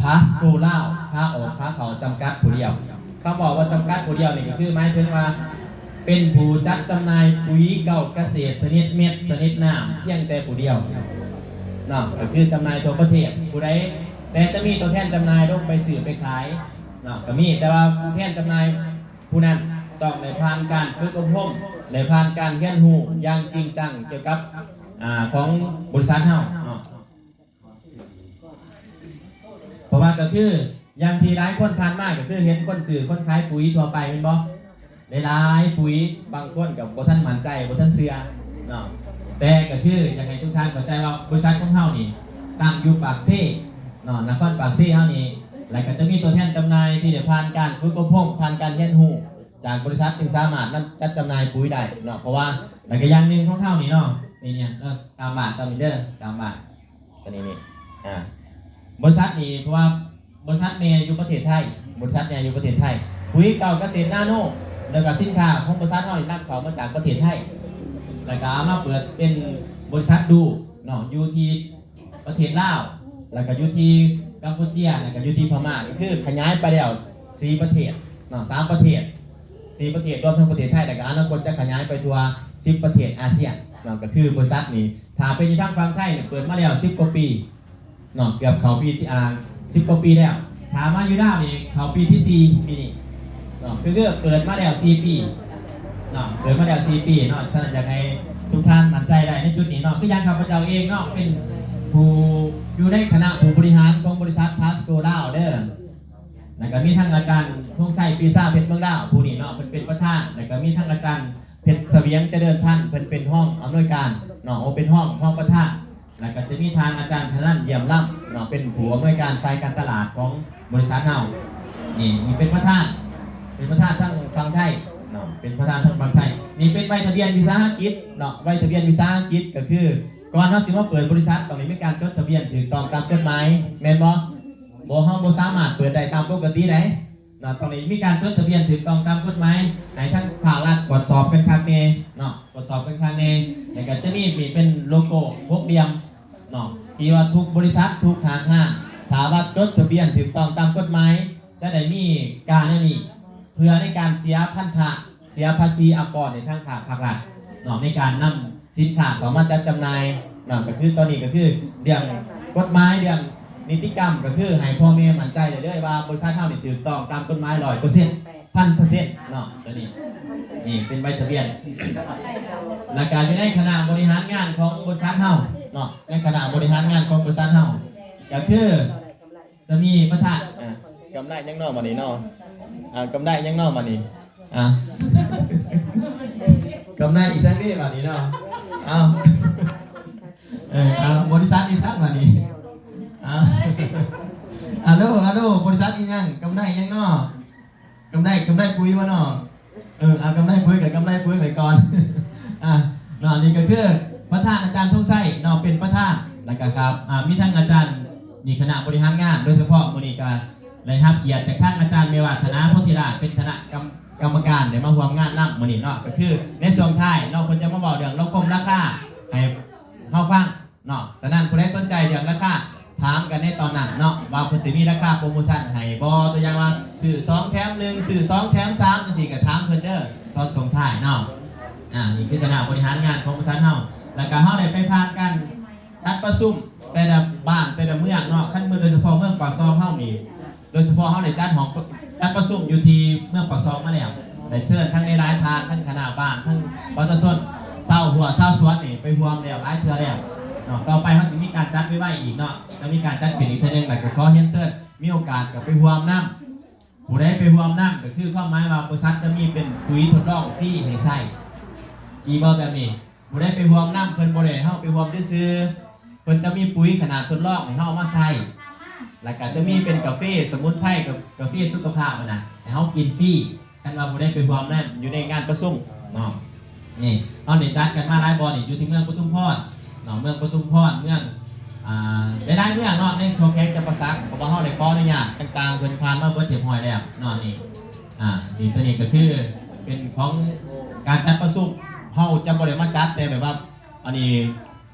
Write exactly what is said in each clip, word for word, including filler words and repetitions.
พาสโกลาว ค้าออกค้าเข้าจำกัดผู้เดียว คำเว้าว่าจำกัดผู้เดียวนี่ก็คือหมายถึงว่า เป็นผู้จัดจำหน่ายปุ๋ยเกษตรชนิดเม็ดชนิดน้ำเพียงแต่ผู้เดียวเนาะ ก็คือจำหน่ายทั่วประเทศ ผู้ใด แต่จะมีตัวแทนจำหน่ายลงไปซื้อไปขายเนาะ ก็มี แต่ว่าผู้แทนจำหน่ายผู้นั้นต้องได้ผ่านการฝึกอบรม ได้ผ่านการเรียนรู้อย่างจริงจังเกี่ยวกับ อ่า ของบริษัทเฮาเนาะ เพราะว่าก็คืออย่างที่หลายคนผ่านมาก็คือเห็นคนซื้อคนขายปุ๋ยทั่วไปแม่นบ่ หลายๆปุ๋ย บางคนก็บ่ทันมั่นใจ บ่ทันเชื่อเนาะ แต่ก็คืออยากให้ทุกท่านเข้าใจว่าบริษัทของเฮานี่ตั้งอยู่ปากเซเนาะ นครปากเซเฮานี่ แล้วก็จะมีตัวแทนจำหน่ายที่ได้ผ่านการฝึกอบรม ผ่านการเรียนรู้จากบริษัทจึงสามารถนำจัดจำหน่ายปุ๋ยได้เนาะ เพราะว่า แล้วก็อย่างหนึ่งของเฮานี่เนาะ นี่เนี่ย เนาะ ตามบ้าน ตามนี้เด้อ ตามบ้าน ตัวนี้นี่ อ่า บริษัทนี่ เพราะว่าบริษัทแม่อยู่ประเทศไทย บริษัทแม่อยู่ประเทศไทย ปุ๋ยเกษตรนาโน แล้วก็สินค้าของบริษัทเฮานี่นำเข้ามาจากประเทศไทย แล้วก็เอามาเปิดเป็นบริษัทดูเนาะ อยู่ที่ประเทศลาว แล้วก็อยู่ที่กัมพูชา แล้วก็อยู่ที่พม่า ก็คือขยายไปแล้วสี่ประเทศเนาะ สามประเทศ สี่ประเทศ รวมทั้งประเทศไทย แล้วก็อนาคตจะขยายไปทั่วสิบประเทศอาเซียนเนาะ ก็คือบริษัทนี่ ถ้าเป็นอยู่ทางฝั่งไทยนี่เปิดมาแล้วสิบกว่าปีเนาะ เกือบเข้าปีที่ อ่า สิบกว่าปีแล้ว ถ้ามาอยู่ลาวนี่เข้าปีที่สี่ปีนี้เนาะ คือ คือเปิดมาแล้วสี่ปีเนาะ เปิดมาแล้วสี่ปีเนาะ ฉะนั้นอยากให้ทุกท่านมั่นใจได้ในจุดนี้เนาะ คืออย่างข้าพเจ้าเองเนาะ เป็นผู้อยู่ในคณะผู้บริหารของบริษัทพาสโกลาวเด้อ แล้วก็มีทั้งอาจารย์ธงชัยปีชาเพชรเมืองลาว ผู้นี้เนาะ เพิ่นเป็นประธาน แล้วก็มีทั้งอาจารย์เพชรเสวียงเจริญพันธ์ เพิ่นเป็นรองอำนวยการเนาะ โอ้ เป็นรอง รองประธาน แล้วก็จะมีทางอาจารย์ธนันเยี่ยมล้ำเนาะ เป็นผู้อำนวยการฝ่ายการตลาดของบริษัทเฮา นี่ นี่เป็นประธาน เป็นประธานทางฝั่งไทยเนาะ เป็นประธานทางฝั่งไทย นี่เป็นใบทะเบียนวิสาหกิจเนาะ ใบทะเบียนวิสาหกิจก็คือ ก่อนเฮาสิมาเปิดบริษัทต้องได้มีการจดทะเบียนถูกต้องตามกฎหมาย แม่นบ่ บ่ เฮาบ่สามารถเปิดได้ตามปกติได้เนาะ ต้องได้มีการจดทะเบียนถูกต้องตามกฎหมาย ให้ทางภาครัฐตรวจสอบกันคักแน่เนาะ ตรวจสอบกันคักแน่ แล้วก็จะมีนี่เป็นโลโก้หกเหลี่ยมเนาะ ที่ว่าทุกบริษัททุกห้างห้าง ถ้าว่าจดทะเบียนถูกต้องตามกฎหมาย จะได้มีการอันนี้ เพื่อในการเสียพันธะ เสียภาษีอากรในทางภาคภาครัฐเนาะ ในการนำสินค้าเข้ามาจัดจำหน่ายเนาะ ก็คือตอนนี้ก็คือเรื่องกฎหมาย เรื่องนิติกรรม ก็คือให้พ่อแม่มั่นใจได้เลยว่าบริษัทเฮานี่ถูกต้องตามกฎหมายร้อยเปอร์เซ็นต์ พันเปอร์เซ็นต์เนาะ ตัวนี้ นี่เป็นใบทะเบียน แล้วก็อยู่ในคณะบริหารงานของบริษัทเฮาเนาะ ในคณะบริหารงานของบริษัทเฮา ก็คือจะมีประธาน อ่ะ กำไรยังนอกมานี่เนาะ อ่ะ กำไรยังนอกมานี่ อ่ะ กำไรอีกสักนิดมานี่เนาะ เอา เออ เอา บริษัทอีกสักมานี่ เอา ฮัลโหล ฮัลโหล บริษัทอีกยัง กำไรยังนอก กำไร กำไรปุ๋ยวะเนาะ เออ เอากำไรปุ๋ยกับกำไรปุ๋ยไปก่อน อ่ะ เนาะ นี่ก็คือประธานอาจารย์ธงชัยเนาะ เป็นประธาน แล้วก็ครับ อ่า มีทั้งอาจารย์ นี่คณะบริหารงาน โดยเฉพาะมื้อนี้ก็ได้รับเกียรติจากทางอาจารย์เมวาสนาโพธิราช เป็นคณะกรรม กรรมการได้มาร่วมงานนำมื้อนี้เนาะ ก็คือในช่วงท้ายเนาะ เพิ่นจะมาเว้าเรื่องลดคมราคาให้เฮาฟังเนาะ ฉะนั้นผู้ใดสนใจเรื่องราคา ถามกันในตอนนั้นเนาะ ว่าเพิ่นสิมีราคาโปรโมชั่นให้บ่ ตัวอย่างว่าซื้อสองแถมหนึ่ง ซื้อสองแถมสาม จังซี่ก็ถามเพิ่นเด้อ ตอนช่วงท้ายเนาะ อ่า นี่คือคณะบริหารงานของบริษัทเฮา แล้วก็เฮาได้ไปผ่านการจัดประชุมแต่ละบ้านแต่ละเมืองเนาะ คันมื้อโดยเฉพาะเมืองปากซองเฮานี่ โดยเฉพาะเฮาได้จัดห้อง จัดประชุมอยู่ที่เมืองปากซองมาแล้ว ได้เชิญทั้งหลายๆท่าน ทั้งคณะบ้าน ทั้งประชาชน ชาวหัว ชาวสวนนี่ไปร่วมแล้วหลายเทื่อแล้วเนาะ ต่อไปเฮาสิมีการจัดไวๆอีกเนาะ จะมีการจัดขึ้นอีกเทื่อหนึ่ง แล้วก็ขอเรียนเชิญ มีโอกาสก็ไปร่วมนำ ผู้ใดไปร่วมนำก็คือความหมายว่าบริษัทจะมีเป็นปุ๋ยทดลองฟรีให้ใช้ ดีบ่แบบนี้ ผู้ใดไปร่วมนำ เพิ่นบ่ได้ให้เฮาไปร่วมซื่อๆ เพิ่นจะมีปุ๋ยขนาดทดลองให้เฮาเอามาใช้ แล้วก็จะมีเป็นกาแฟสมุนไพรกับกาแฟสุขภาพหั้นนะ ให้เฮากินฟรี คันว่าผู้ใดไปร่วมนำอยู่ในงานประชุมเนาะ นี่ เฮาได้จัดกันมาหลายบ่อนนี่ อยู่ที่เมืองปทุมพรเนาะ เมืองปทุมพร เมือง อ่า หลายๆเมืองเนาะ ในทั่วแขวงจำปาสัก เพราะว่าเฮาได้ขออนุญาตต่างๆ เพิ่นผ่านมาเบิดเรียบร้อยแล้วเนาะ นี่ อ่า นี่ตัวนี้ก็คือเป็นของการจัดประชุม เฮาจะบ่ได้มาจัดแต่แบบว่า อันนี้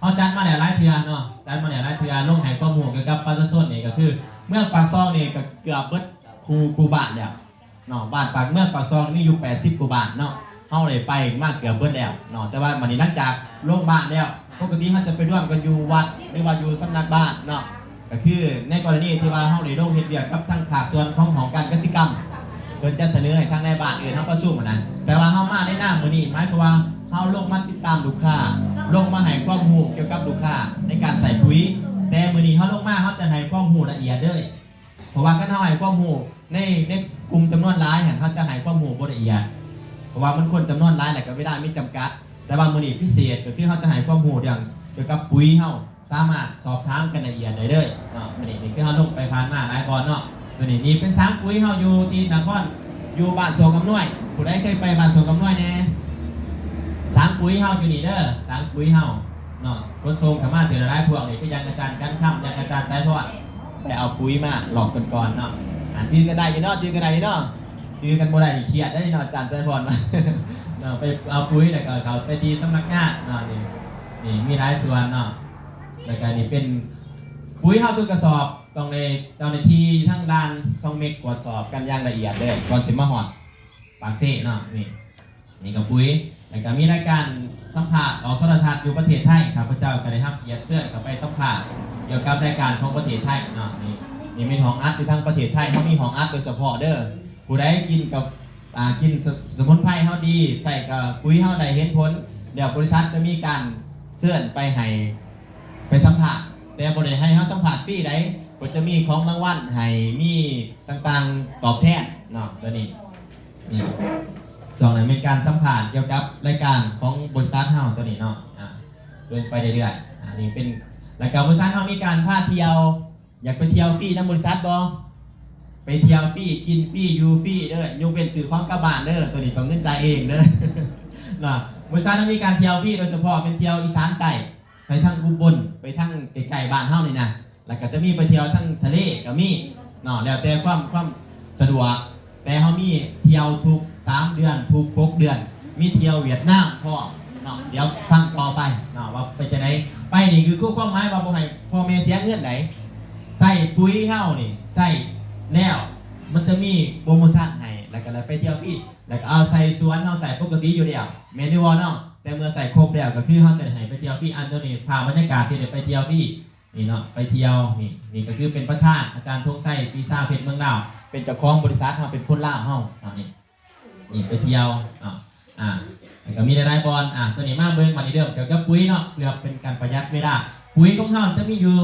เฮาจัดมาแล้วหลายเทื่อเนาะ จัดมาแล้วหลายเทื่อ ลงให้ความรู้เกี่ยวกับประชาชนนี่ก็คือ เมืองปากซองนี่ก็เกือบเบิดคู่คู่บ้านแล้วเนาะ บ้านปาก เมืองปากซองมีอยู่แปดสิบกว่าบ้านเนาะ เฮาได้ไปมาเกือบเบิดแล้วเนาะ แต่ว่าบัดนี้หลังจากลงบ้านแล้ว ปกติเฮาจะไปร่วมกันอยู่วัด หรือว่าอยู่สำนักบ้านเนาะ ก็คือในกรณีที่ว่าเฮาได้ลงเฮ็ดเวียกกับทางภาคส่วนของห้องการกสิกรรม เพิ่นจะเสนอให้ทางนายบ้านเอิ้นเฮาประชุมหั้นนะ แต่ว่าเฮามาในนามมื้อนี้ หมายความว่าเฮาลงมาติดตามลูกค้า ลงมาให้ความรู้เกี่ยวกับลูกค้าในการใส่ปุ๋ย แต่มื้อนี้เฮาลงมา เฮาจะให้ความรู้ละเอียดเลย เพราะว่าคันเฮาให้ความรู้ใน ในกลุ่มจำนวนหลายหั้น เฮาจะให้ความรู้บ่ละเอียด เพราะว่ามันคนจำนวนหลาย แล้วก็เวลามีจำกัด แต่ว่ามื้อนี้พิเศษก็คือเฮาจะให้ความรู้เรื่องเกี่ยวกับปุ๋ยเฮา สามารถสอบถามกันละเอียดได้เลยเนาะ มื้อนี้นี่คือเฮาลงไปผ่านมาหลายบ่อนเนาะ ตัวนี้นี่เป็นสางปุ๋ยเฮาอยู่ที่นคร อยู่บ้านโศกอำนวย ผู้ใดเคยไปบ้านโศกอำนวยแหน่ สางปุ๋ยเฮาอยู่นี่เด้อ สางปุ๋ยเฮาเนาะ ขนส่งเข้ามาเทื่อละหลายพวงนี่ คือยังอาจารย์กันค่ำ ยังอาจารย์สายพร ไปเอาปุ๋ยมาหลอกกันก่อนเนาะ อ่า จื่อกันได้อยู่เนาะ จื่อกันได้อยู่เนาะ จื่อกันบ่ได้นี่เครียดได้เนาะ อาจารย์สายพรมา เนาะ ไปเอาปุ๋ยแล้วก็เข้าไปที่สำนักงานเนาะ นี่ นี่มีหลายส่วนเนาะ แล้วก็นี่เป็นปุ๋ยเฮาทุกกระสอบ ต้องได้เจ้าหน้าที่ทางด่านช่องเม็กตรวจสอบกันอย่างละเอียดเลย ก่อนสิมาฮอดปากเซเนาะ นี่ นี่ก็ปุ๋ย แล้วก็มีรายการสัมภาษณ์ออกโทรทัศน์อยู่ประเทศไทย ข้าพเจ้าก็ได้รับเกียรติเชิญเข้าไปสัมภาษณ์เกี่ยวกับรายการของประเทศไทยเนาะ นี่ นี่มีห้องอัดอยู่ทางประเทศไทย เฮามีห้องอัดโดยเฉพาะเด้อ ผู้ใดกินกับ อ่า กินส สมุนไพรเฮาดี ใส่กับปุ๋ยเฮาได้เห็นผล เดี๋ยวบริษัทจะมีการเชิญไปให้ ไปสัมภาษณ์ แต่บ่ได้ให้เฮาสัมภาษณ์ฟรีใด ก็จะมีของรางวัลให้ มีต่างๆตอบแทนเนาะ ตัวนี้ นี่ ช่วงนั้นเป็นการสัมภาษณ์เกี่ยวกับรายการของบริษัทเฮาตัวนี้เนาะ อ่า เดินไปเรื่อยๆ อ่า นี่เป็น แล้วก็บริษัทเฮามีการพาเที่ยว อยากไปเที่ยวฟรีนำบริษัทบ่ ไปเที่ยวฟรี กินฟรี อยู่ฟรีเด้อ ยกเว้นซื้อของกลับบ้านเด้อ ตัวนี้ต้องเงินจ่ายเองเด้อ เนาะ บริษัทเฮามีการเที่ยวฟรี โดยเฉพาะเป็นเที่ยวอีสานใต้ ไปทางอุบล ไปทางใกล้ๆบ้านเฮานี่นะ แล้วก็จะมีไปเที่ยวทางทะเลก็มีเนาะ แล้วแต่ความ ความสะดวก แต่เฮามีเที่ยวทุกสามเดือน ทุกหกเดือน มีเที่ยวเวียดนามพร้อมเนาะ เดี๋ยวฟังต่อไปเนาะ ว่าเป็นจั่งใด ไปนี่คือ คือความหมายว่าบ่ให้พ่อแม่เสียเงินใด ใส่ปุ๋ยเฮานี่ ใส่แล้วมันจะมีโปรโมชั่นให้ แล้วก็ได้ไปเที่ยวฟรี แล้วก็เอาใส่สวนเฮาใส่ปกติอยู่แล้ว แม่นอยู่บ่เนาะ แต่เมื่อใส่ครบแล้วก็คือเฮาจะได้ให้ไปเที่ยวฟรี อันตัวนี้ภาพบรรยากาศที่ได้ไปเที่ยวฟรี นี่เนาะ ไปเที่ยว นี่ นี่ก็คือเป็นประธาน อาจารย์ธงชัย ปีชาเพชรเมืองลาว เป็นเจ้าของบริษัทเฮา เป็นคนลาวเฮา อ่า นี่ นี่ไปเที่ยว อ่า อ่า แล้วก็มีหลายๆบ่อน อ่า ตัวนี้มาเบิ่ง บัดนี้เริ่มเกี่ยวกับปุ๋ยเนาะ เพื่อเป็นการประหยัดเวลา ปุ๋ยของเฮาจะมีอยู่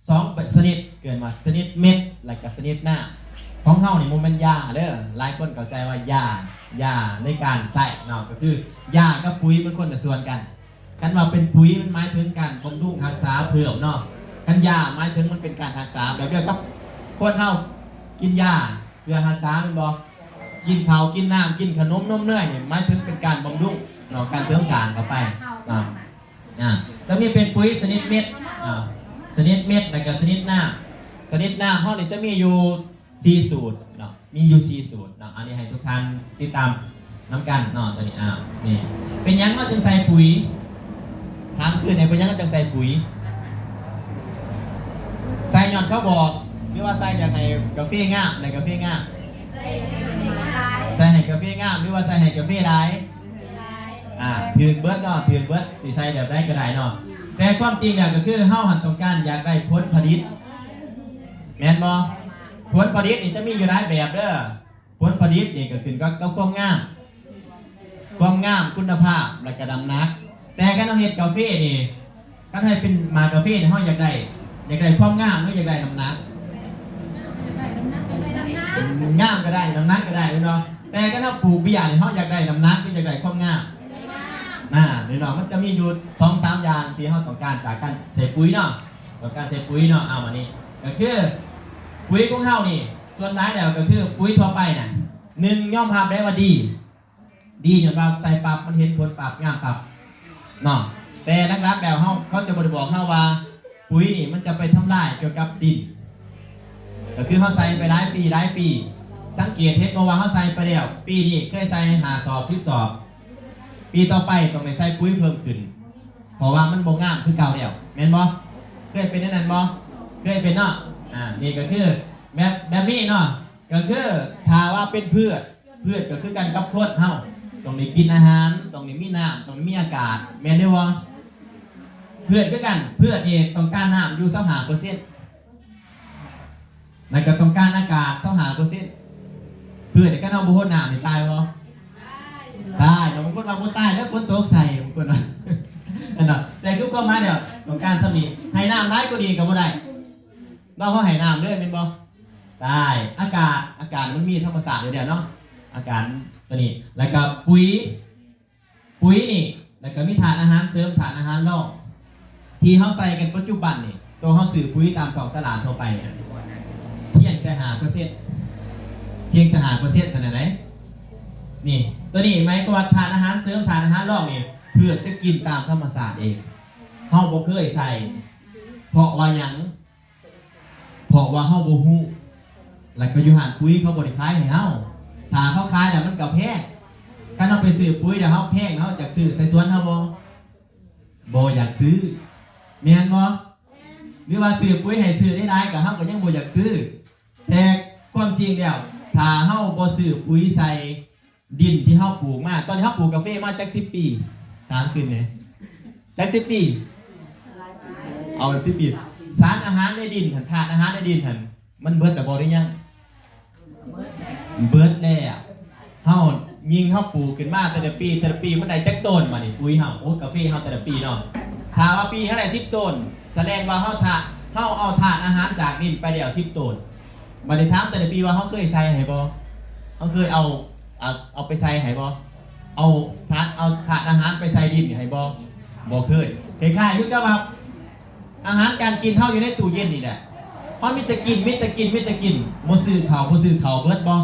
สองชนิด เกินมาชนิดเม็ด และก็ชนิดน้ำ ของเฮานี่บ่แม่นยาเด้อ หลายคนเข้าใจว่ายา ยาในการใช้เนาะ ก็คือยากับปุ๋ยมันคนละส่วนกัน คันว่าเป็นปุ๋ยมันหมายถึงการบำรุงรักษาเพิ่มเนาะ คันยาหมายถึงมันเป็นการรักษา แบบเดียวกับคนเฮากินยาเพื่อรักษาแม่นบ่ กินข้าวกินน้ำกินขนมนมเนยนี่หมายถึงเป็นการบำรุงเนาะ การเสริมสร้างเข้าไปเนาะ อ่า จะมีเป็นปุ๋ยชนิดเม็ด อ่า ชนิดเม็ด แล้วก็ชนิดน้ำ ชนิดน้ำเฮานี่จะมีอยู่สี่สูตรเนาะ มีอยู่สี่สูตรเนาะ อันนี้ให้ทุกท่านติดตามนำกันเนาะ ตัวนี้ อ่า นี่ เป็นหยังเฮาจึงใส่ปุ๋ย ถามคืนเนี่ย เป็นหยังเฮาจึงใส่ปุ๋ย ใส่ย้อนเขาบอก หรือว่าใส่อยากให้กาแฟงาม ให้กาแฟงาม ใส่ให้กาแฟงาม หรือว่าใส่ให้กาแฟหลาย อ่า ถืกเบิดเนาะ ถืกเบิด สิใส่แบบใดก็ได้เนาะ แต่ความจริงแล้วก็คือเฮาหั้นต้องการอยากได้ผลผลิต แม่นบ่ ผลผลิตนี่จะมีอยู่หลายแบบเด้อ ผลผลิตนี่ก็ขึ้นกับ กับความงาม ความงาม คุณภาพ และก็น้ำหนัก แต่คันเฮาเฮ็ดกาแฟนี่ คันให้เป็นหมากกาแฟนี่ เฮาอยากได้ อยากได้ความงาม หรืออยากได้น้ำหนัก งามก็ได้ น้ำหนักก็ได้เนาะ แต่คันเฮาปลูกเบียร์นี่ เฮาอยากได้น้ำหนัก หรืออยากได้ความงาม อ่า นี่เนาะ มันจะมีอยู่สองสามอย่างที่เฮาต้องการจากการใส่ปุ๋ยเนาะ ต่อการใส่ปุ๋ยเนาะ เอาอันนี้ ก็คือปุ๋ยของเฮานี่ ส่วนหลายแล้วก็คือปุ๋ยทั่วไปน่ะ หนึ่ง ยอมรับได้ว่าดี ดีย้อนว่าใส่ปั๊บมันเห็นผลปั๊บ งามปั๊บเนาะ แต่หลักๆแล้วเฮา เขาจะบ่ได้บอกเฮาว่า ปุ๋ยนี่มันจะไปทำลายเกี่ยวกับดิน ก็คือเฮาใส่ไปหลายปีหลายปี สังเกตเห็นบ่ว่าเฮาใส่ไปแล้ว ปีนี้เคยใส่ห้าสอบ สิบสอบ ปีต่อไปต้องได้ใส่ปุ๋ยเพิ่มขึ้น เพราะว่ามันบ่งามคือเก่าแล้ว แม่นบ่ เคยเป็นแนวนั้นบ่ เคยเป็นเนาะ อ่า นี่ก็คือแบบแบบนี้เนาะ ก็คือถ้าว่าเป็นพืช พืชก็คือกันกับคนเฮา ต้องได้กินอาหาร ต้องได้มีน้ำ ต้องได้มีอากาศ แม่นอยู่บ่ พืชคือกัน พืชนี่ต้องการน้ำอยู่ซาวห้าเปอร์เซ็นต์ แล้วก็ต้องการอากาศซาวห้าเปอร์เซ็นต์ พืชนี่คันเฮาบ่รดน้ำนี่ตายบ่ ตายเนาะ บางคนว่าบ่ตายแล้วฝนตกใส่ บางคนว่า นั่นเนาะ แต่คือความหมายแล้วต้องการส่ำนี้ ให้น้ำหลายกว่านี้ก็บ่ได้ เนาะ เฮาให้น้ำเลยแม่นบ่ ได้ อากาศ อากาศมันมีธรรมชาติอยู่แล้วเนาะ อากาศตัวนี้ แล้วก็ปุ๋ย ปุ๋ยนี่ แล้วก็มีธาตุอาหารเสริม ธาตุอาหารรอง ที่เฮาใส่กันปัจจุบันนี่ ตัวเฮาซื้อปุ๋ยตามท้องตลาดทั่วไปเนี่ย เพียงแต่ห้าเปอร์เซ็นต์ เพียงแต่ห้าเปอร์เซ็นต์เท่านั้นเด้ นี่ ตัวนี้หมายความว่าธาตุอาหารเสริม ธาตุอาหารรองนี่ พืชจะกินตามธรรมชาติเอง เฮาบ่เคยใส่ เพราะว่าหยัง เพราะว่าเฮาบ่ฮู้ แล้วก็อยู่ห้านปุ๋ยเขาบ่ได้ขายให้เฮา ถ้าเขาขายแล้วมันก็แพง คันเฮาไปซื้อปุ๋ยแล้วเฮาแพง เฮาจักซื้อใส่สวนเฮาบ่ บ่อยากซื้อ แม่นบ่ หรือว่าซื้อปุ๋ยให้ซื้อได้หลายก็เฮาก็ยังบ่อยากซื้อ แต่ความจริงแล้ว ถ้าเฮาบ่ซื้อปุ๋ยใส่ ดินที่เฮาปลูกมา ตอนที่เฮาปลูกกาแฟมาจักสิบปี ถามคืนแหน่ จักสิบปี เอาแบบสิบปี สารอาหารในดินหั่น ธาตุอาหารในดินหั่น มันเบิดแล้วบ่หรือยัง เบิดแล้ว เฮายิ่งเฮาปลูกขึ้นมาแต่ละปี แต่ละปีมันได้จักต้น บัดนี้ปุ๋ยเฮา โอ้ กาแฟเฮาแต่ละปีเนาะ ถ้าว่าปีเฮาได้สิบต้น แสดงว่าเฮาธาตุ เฮาเอาธาตุอาหารจากดินไปแล้วสิบต้น บัดนี้ถามแต่ละปีว่าเฮาเคยใส่ให้บ่ เฮาเคยเอา เอา เอาไปใส่ให้บ่ เอาธาตุ เอาธาตุอาหารไปใส่ดินให้บ่ บ่เคย คล้ายๆคือกับว่า อาหารการกินเฮาอยู่ในตู้เย็นนี่แหละ เฮามีแต่กิน มีแต่กิน มีแต่กิน บ่ซื้อข้าว บ่ซื้อข้าว เบิดบ่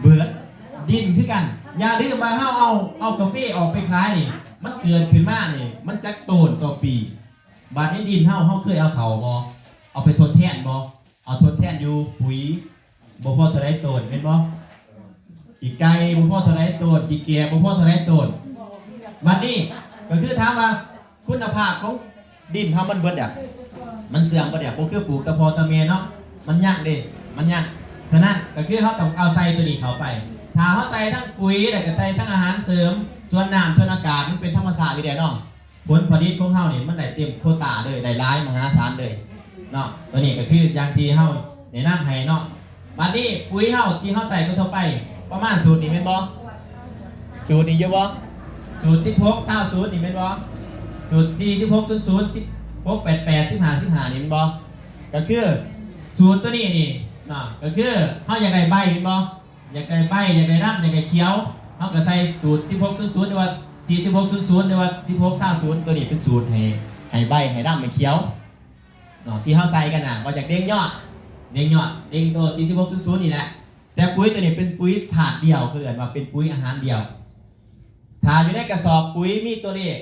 เบิด ดินคือกัน อย่าลืมว่าเฮาเอา เอากาแฟออกไปขายนี่ มันเกิดขึ้นมานี่ มันจักต้นต่อปี บาดนี้ดินเฮา เฮาเคยเอาเข้าบ่ เอาไปทดแทนบ่ เอาทดแทนอยู่ปุ๋ย บ่พอเท่าใดต้น แม่นบ่ ขี้ไก่บ่พอเท่าใดต้น ขี้แกะบ่พอเท่าใดต้น บัดนี้ก็คือถามว่าคุณภาพของดินเฮามันเบิดแล้ว มันเสื่อมบ่แล้ว บ่คือปลูกแต่พ่อแต่แม่เนาะ มันยังเด้ มันยัง ฉะนั้นก็คือเฮาต้องเอาใส่ตัวนี้เข้าไป ถ้าเฮาใส่ทั้งปุ๋ย แล้วก็ใส่ทั้งอาหารเสริม ส่วนน้ำ ส่วนอากาศ มันเป็นธรรมชาติอยู่แล้วเนาะ ผลผลิตของเฮานี่มันได้เต็มโควตาเลย ได้หลายมหาศาลเลยเนาะ ตัวนี้ก็คืออย่างที่เฮาแนะนำให้เนาะ บัดนี้ปุ๋ยเฮาที่เฮาใส่ทั่วๆไป ประมาณสูตรนี้แม่นบ่ สูตรนี้อยู่บ่ สูตรสิบหก ซาว ศูนย์ นี่แม่นบ่ สูตรสี่ สิบหก ศูนย์ ศูนย์ สิบหก แปด แปด สิบห้า สิบห้า นี่แม่นบ่ ก็คือสูตรตัวนี้นี่เนาะ ก็คือเฮาอยากได้ใบแม่นบ่ อยากได้ใบ อยากได้ดำ อยากได้เขียว เฮาก็ใส่สูตร สิบหก ศูนย์ ศูนย์ หรือว่า สี่ สิบหก ศูนย์ ศูนย์ หรือว่า สิบหก ซาว ศูนย์ ตัวนี้เป็นสูตรให้ ให้ใบ ให้ดำ ให้เขียวเนาะ ที่เฮาใส่กันน่ะ ว่าอยากเด้งยอด เด้งยอด เด้งตัว สี่ สิบหก ศูนย์ ศูนย์ นี่แหละ แต่ปุ๋ยตัวนี้เป็นปุ๋ยธาตุเดียว คือเอิ้นว่าเป็นปุ๋ยอาหารเดียว ถ้าอยู่ในกระสอบปุ๋ยมีตัวเลข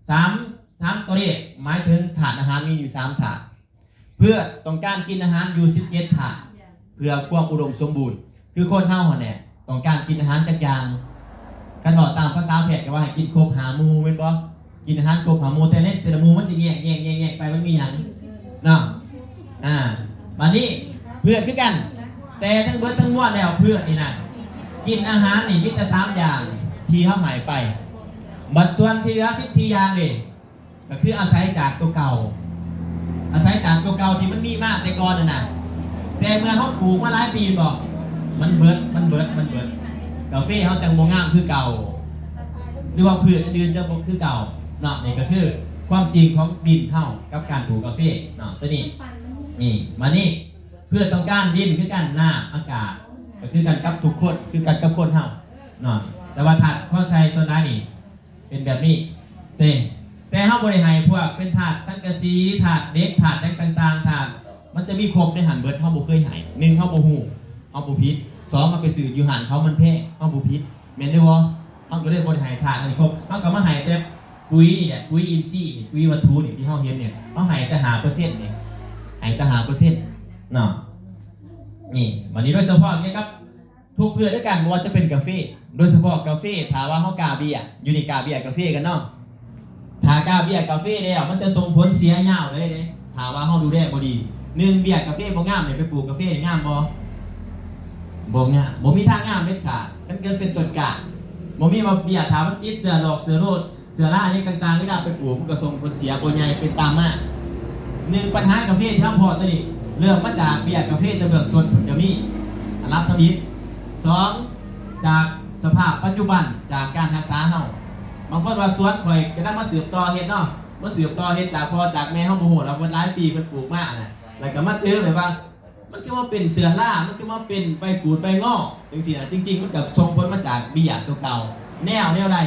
สาม สามตัวเลข หมายถึงธาตุอาหารมีอยู่สามธาตุ เพื่อต้องการกินอาหารอยู่สิบเจ็ดธาตุ เพื่อความอุดมสมบูรณ์ คือคนเฮาหั่นแหละต้องการกินอาหารจักอย่าง คันเว้าตามภาษาแพทย์ก็ว่าให้กินครบห้าหมู่แม่นบ่ กินอาหารครบห้าหมู่ แต่ในแต่ละหมู่มันสิแยก แยก แยก แยกไป มันมีหยังเนาะ อ่า บัดนี้เพื่อนคือกัน แต่ทั้งเบิดทั้งมวลแล้วเพื่อนนี่นะ กินอาหารนี่มีแต่สามอย่างที่เฮาหายไป บัดส่วนที่เหลือสิบสี่อย่างนี่ ก็คืออาศัยจากตัวเก่า อาศัยจากตัวเก่าที่มันมีมาแต่ก่อนน่ะนะ แต่เมื่อเฮาปลูกมาหลายปีบ่ มันเบิด มันเบิด มันเบิด กาแฟเฮาจังบ่งามคือเก่า หรือว่าพืชอื่นๆจังบ่คือเก่าเนาะ นี่ก็คือความจริงของดินเฮากับการปลูกกาแฟเนาะ ตัวนี้ นี่ มานี่ เพื่อต้องการดินคือกัน น้ำ อากาศ ก็คือกันกับทุกคน คือกันกับคนเฮาเนาะ แต่ว่าธาตุของใส่ส่วนหลายนี่ เป็นแบบนี้ แต่ แต่เฮาบ่ได้ให้พวกเป็นธาตุสังกะสี ธาตุเหล็ก ธาตุหยังต่างๆ ธาตุ มันจะมีครบในหั้นเบิด เฮาบ่เคยให้ หนึ่ง เฮาบ่ฮู้ เฮาบ่ผิด สอง เฮาไปซื้ออยู่ห้านเขามันแพง เฮาบ่ผิด แม่นเด้อบ่ เฮาก็เลยบ่ได้ให้ธาตุอันนี้ครบ เฮาก็มาให้แต่ปุ๋ยนี่แหละ ปุ๋ยอินทรีย์นี่ ปุ๋ยวัตถุนี่ที่เฮาเห็นเนี่ย เฮาให้แต่ห้าเปอร์เซ็นต์นี่ ให้แต่ห้าเปอร์เซ็นต์เนาะ นี่ บัดนี้โดยเฉพาะเกี่ยวกับ ทุกพืชด้วยกัน บ่ว่าจะเป็นกาแฟ โดยเฉพาะกาแฟ ถ้าว่าเฮากาเบียร์ อยู่นี่กาเบียร์กาแฟกันเนาะ ถ้ากาเบียร์กาแฟแล้ว มันจะส่งผลเสียยาวเลยเด้ ถ้าว่าเฮาดูแลบ่ดี หนึ่ง เบี้ยกาแฟบ่งามนี่ ไปปลูกกาแฟนี่งามบ่? บ่งาม บ่มีทางงามเด็ดขาด คันเกิดเป็นต้นกล้า บ่มีว่าเบี้ยถ้ามันติดเชื้อโรค เชื้อโรค เชื้อราอิหยังต่างๆ เวลาไปปลูกมันก็ส่งผลเสียบ่ใหญ่เป็นตามมา หนึ่ง ปัญหากาแฟที่เราพ้อตอนนี้ เริ่มมาจากเบี้ยกาแฟแต่เบื้องต้นพุ้นก็มี อันดับทำอิฐ สอง จากสภาพปัจจุบัน จากการรักษาเรา บางคนว่าสวนข่อยกำลังมาสืบต่อเฮ็ดเนาะ มาสืบต่อเฮ็ดจากพ่อจากแม่เราบ่ฮู้ดอก เพิ่นหลายปีเพิ่นปลูกมาน่ะ แล้วก็มาเจอแบบว่า มันคือว่าเป็นเชื้อรา มันคือว่าเป็นใบกูดใบง่อจังซี้น่ะ จริงๆ มันก็ส่งผลมาจากเบี้ยตัวเก่า แนว แนวใด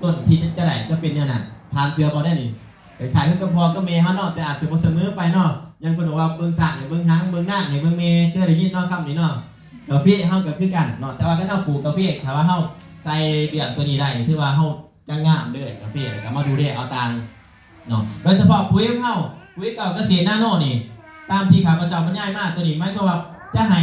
ต้นที่จะได้จะเป็นแนวนั้น ผ่านเชื้อบ่ได้นี่ คล้ายๆ คือกับพ่อกับแม่เฮาเนาะ แต่อาจสิบ่เสมอไปเนาะ อย่างเพิ่นบอกว่าเบิ่งช้างให้เบิ่งหาง เบิ่งนางให้เบิ่งแม่ เคยได้ยินเนาะคำนี้เนาะ กาแฟเฮาก็คือกันเนาะ แต่ว่าคันเฮาปลูกกาแฟ ถ้าว่าเฮาใส่เรื่องตัวนี้ได้นี่ ถือว่าเฮาจะงามเลยกาแฟ แล้วก็มาดูแลเอาต่างเนาะ โดยเฉพาะปุ๋ยของเฮา ปุ๋ยเก่าเกษตรนาโนนี่ ตามที่ข้าพเจ้าบรรยายมาตัวนี้ หมายความว่าจะให้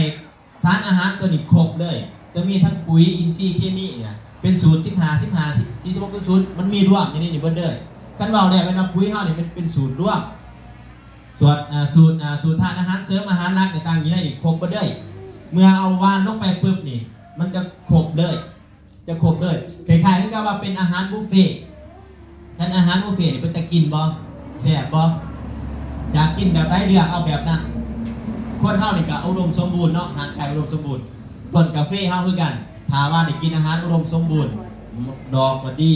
สารอาหารตัวนี้ครบเลย จะมีทั้งปุ๋ยอินทรีย์เคมีเนี่ย เป็นสูตร สิบห้า สิบห้า สิบ สี่ สิบหก ศูนย์ มันมีรวมอยู่ในนี้เบิดเลย คันเว้าแล้วแม่นว่าปุ๋ยเฮานี่มันเป็นสูตรรวม ส่วน อ่า สูตร อ่า สูตรธาตุอาหารเสริม อาหารหลักต่างๆ อยู่ในนี้ครบเบิดเลย เมื่อเอาหว่านลงไปปุ๊บนี่ มันจะครบเลย จะครบเลย คล้ายๆ คือกับว่าเป็นอาหารบุฟเฟ่ต์ คันอาหารบุฟเฟ่ต์นี่เป็นตากินบ่ แซ่บบ่ อยากกินแบบใดเลือกเอาแบบนั้น คนเฮานี่ก็อุดมสมบูรณ์เนาะ ร่างกายอุดมสมบูรณ์ ต้นกาแฟเฮาคือกัน ถ้าว่าได้กินอาหารอุดมสมบูรณ์ ดอกก็ดี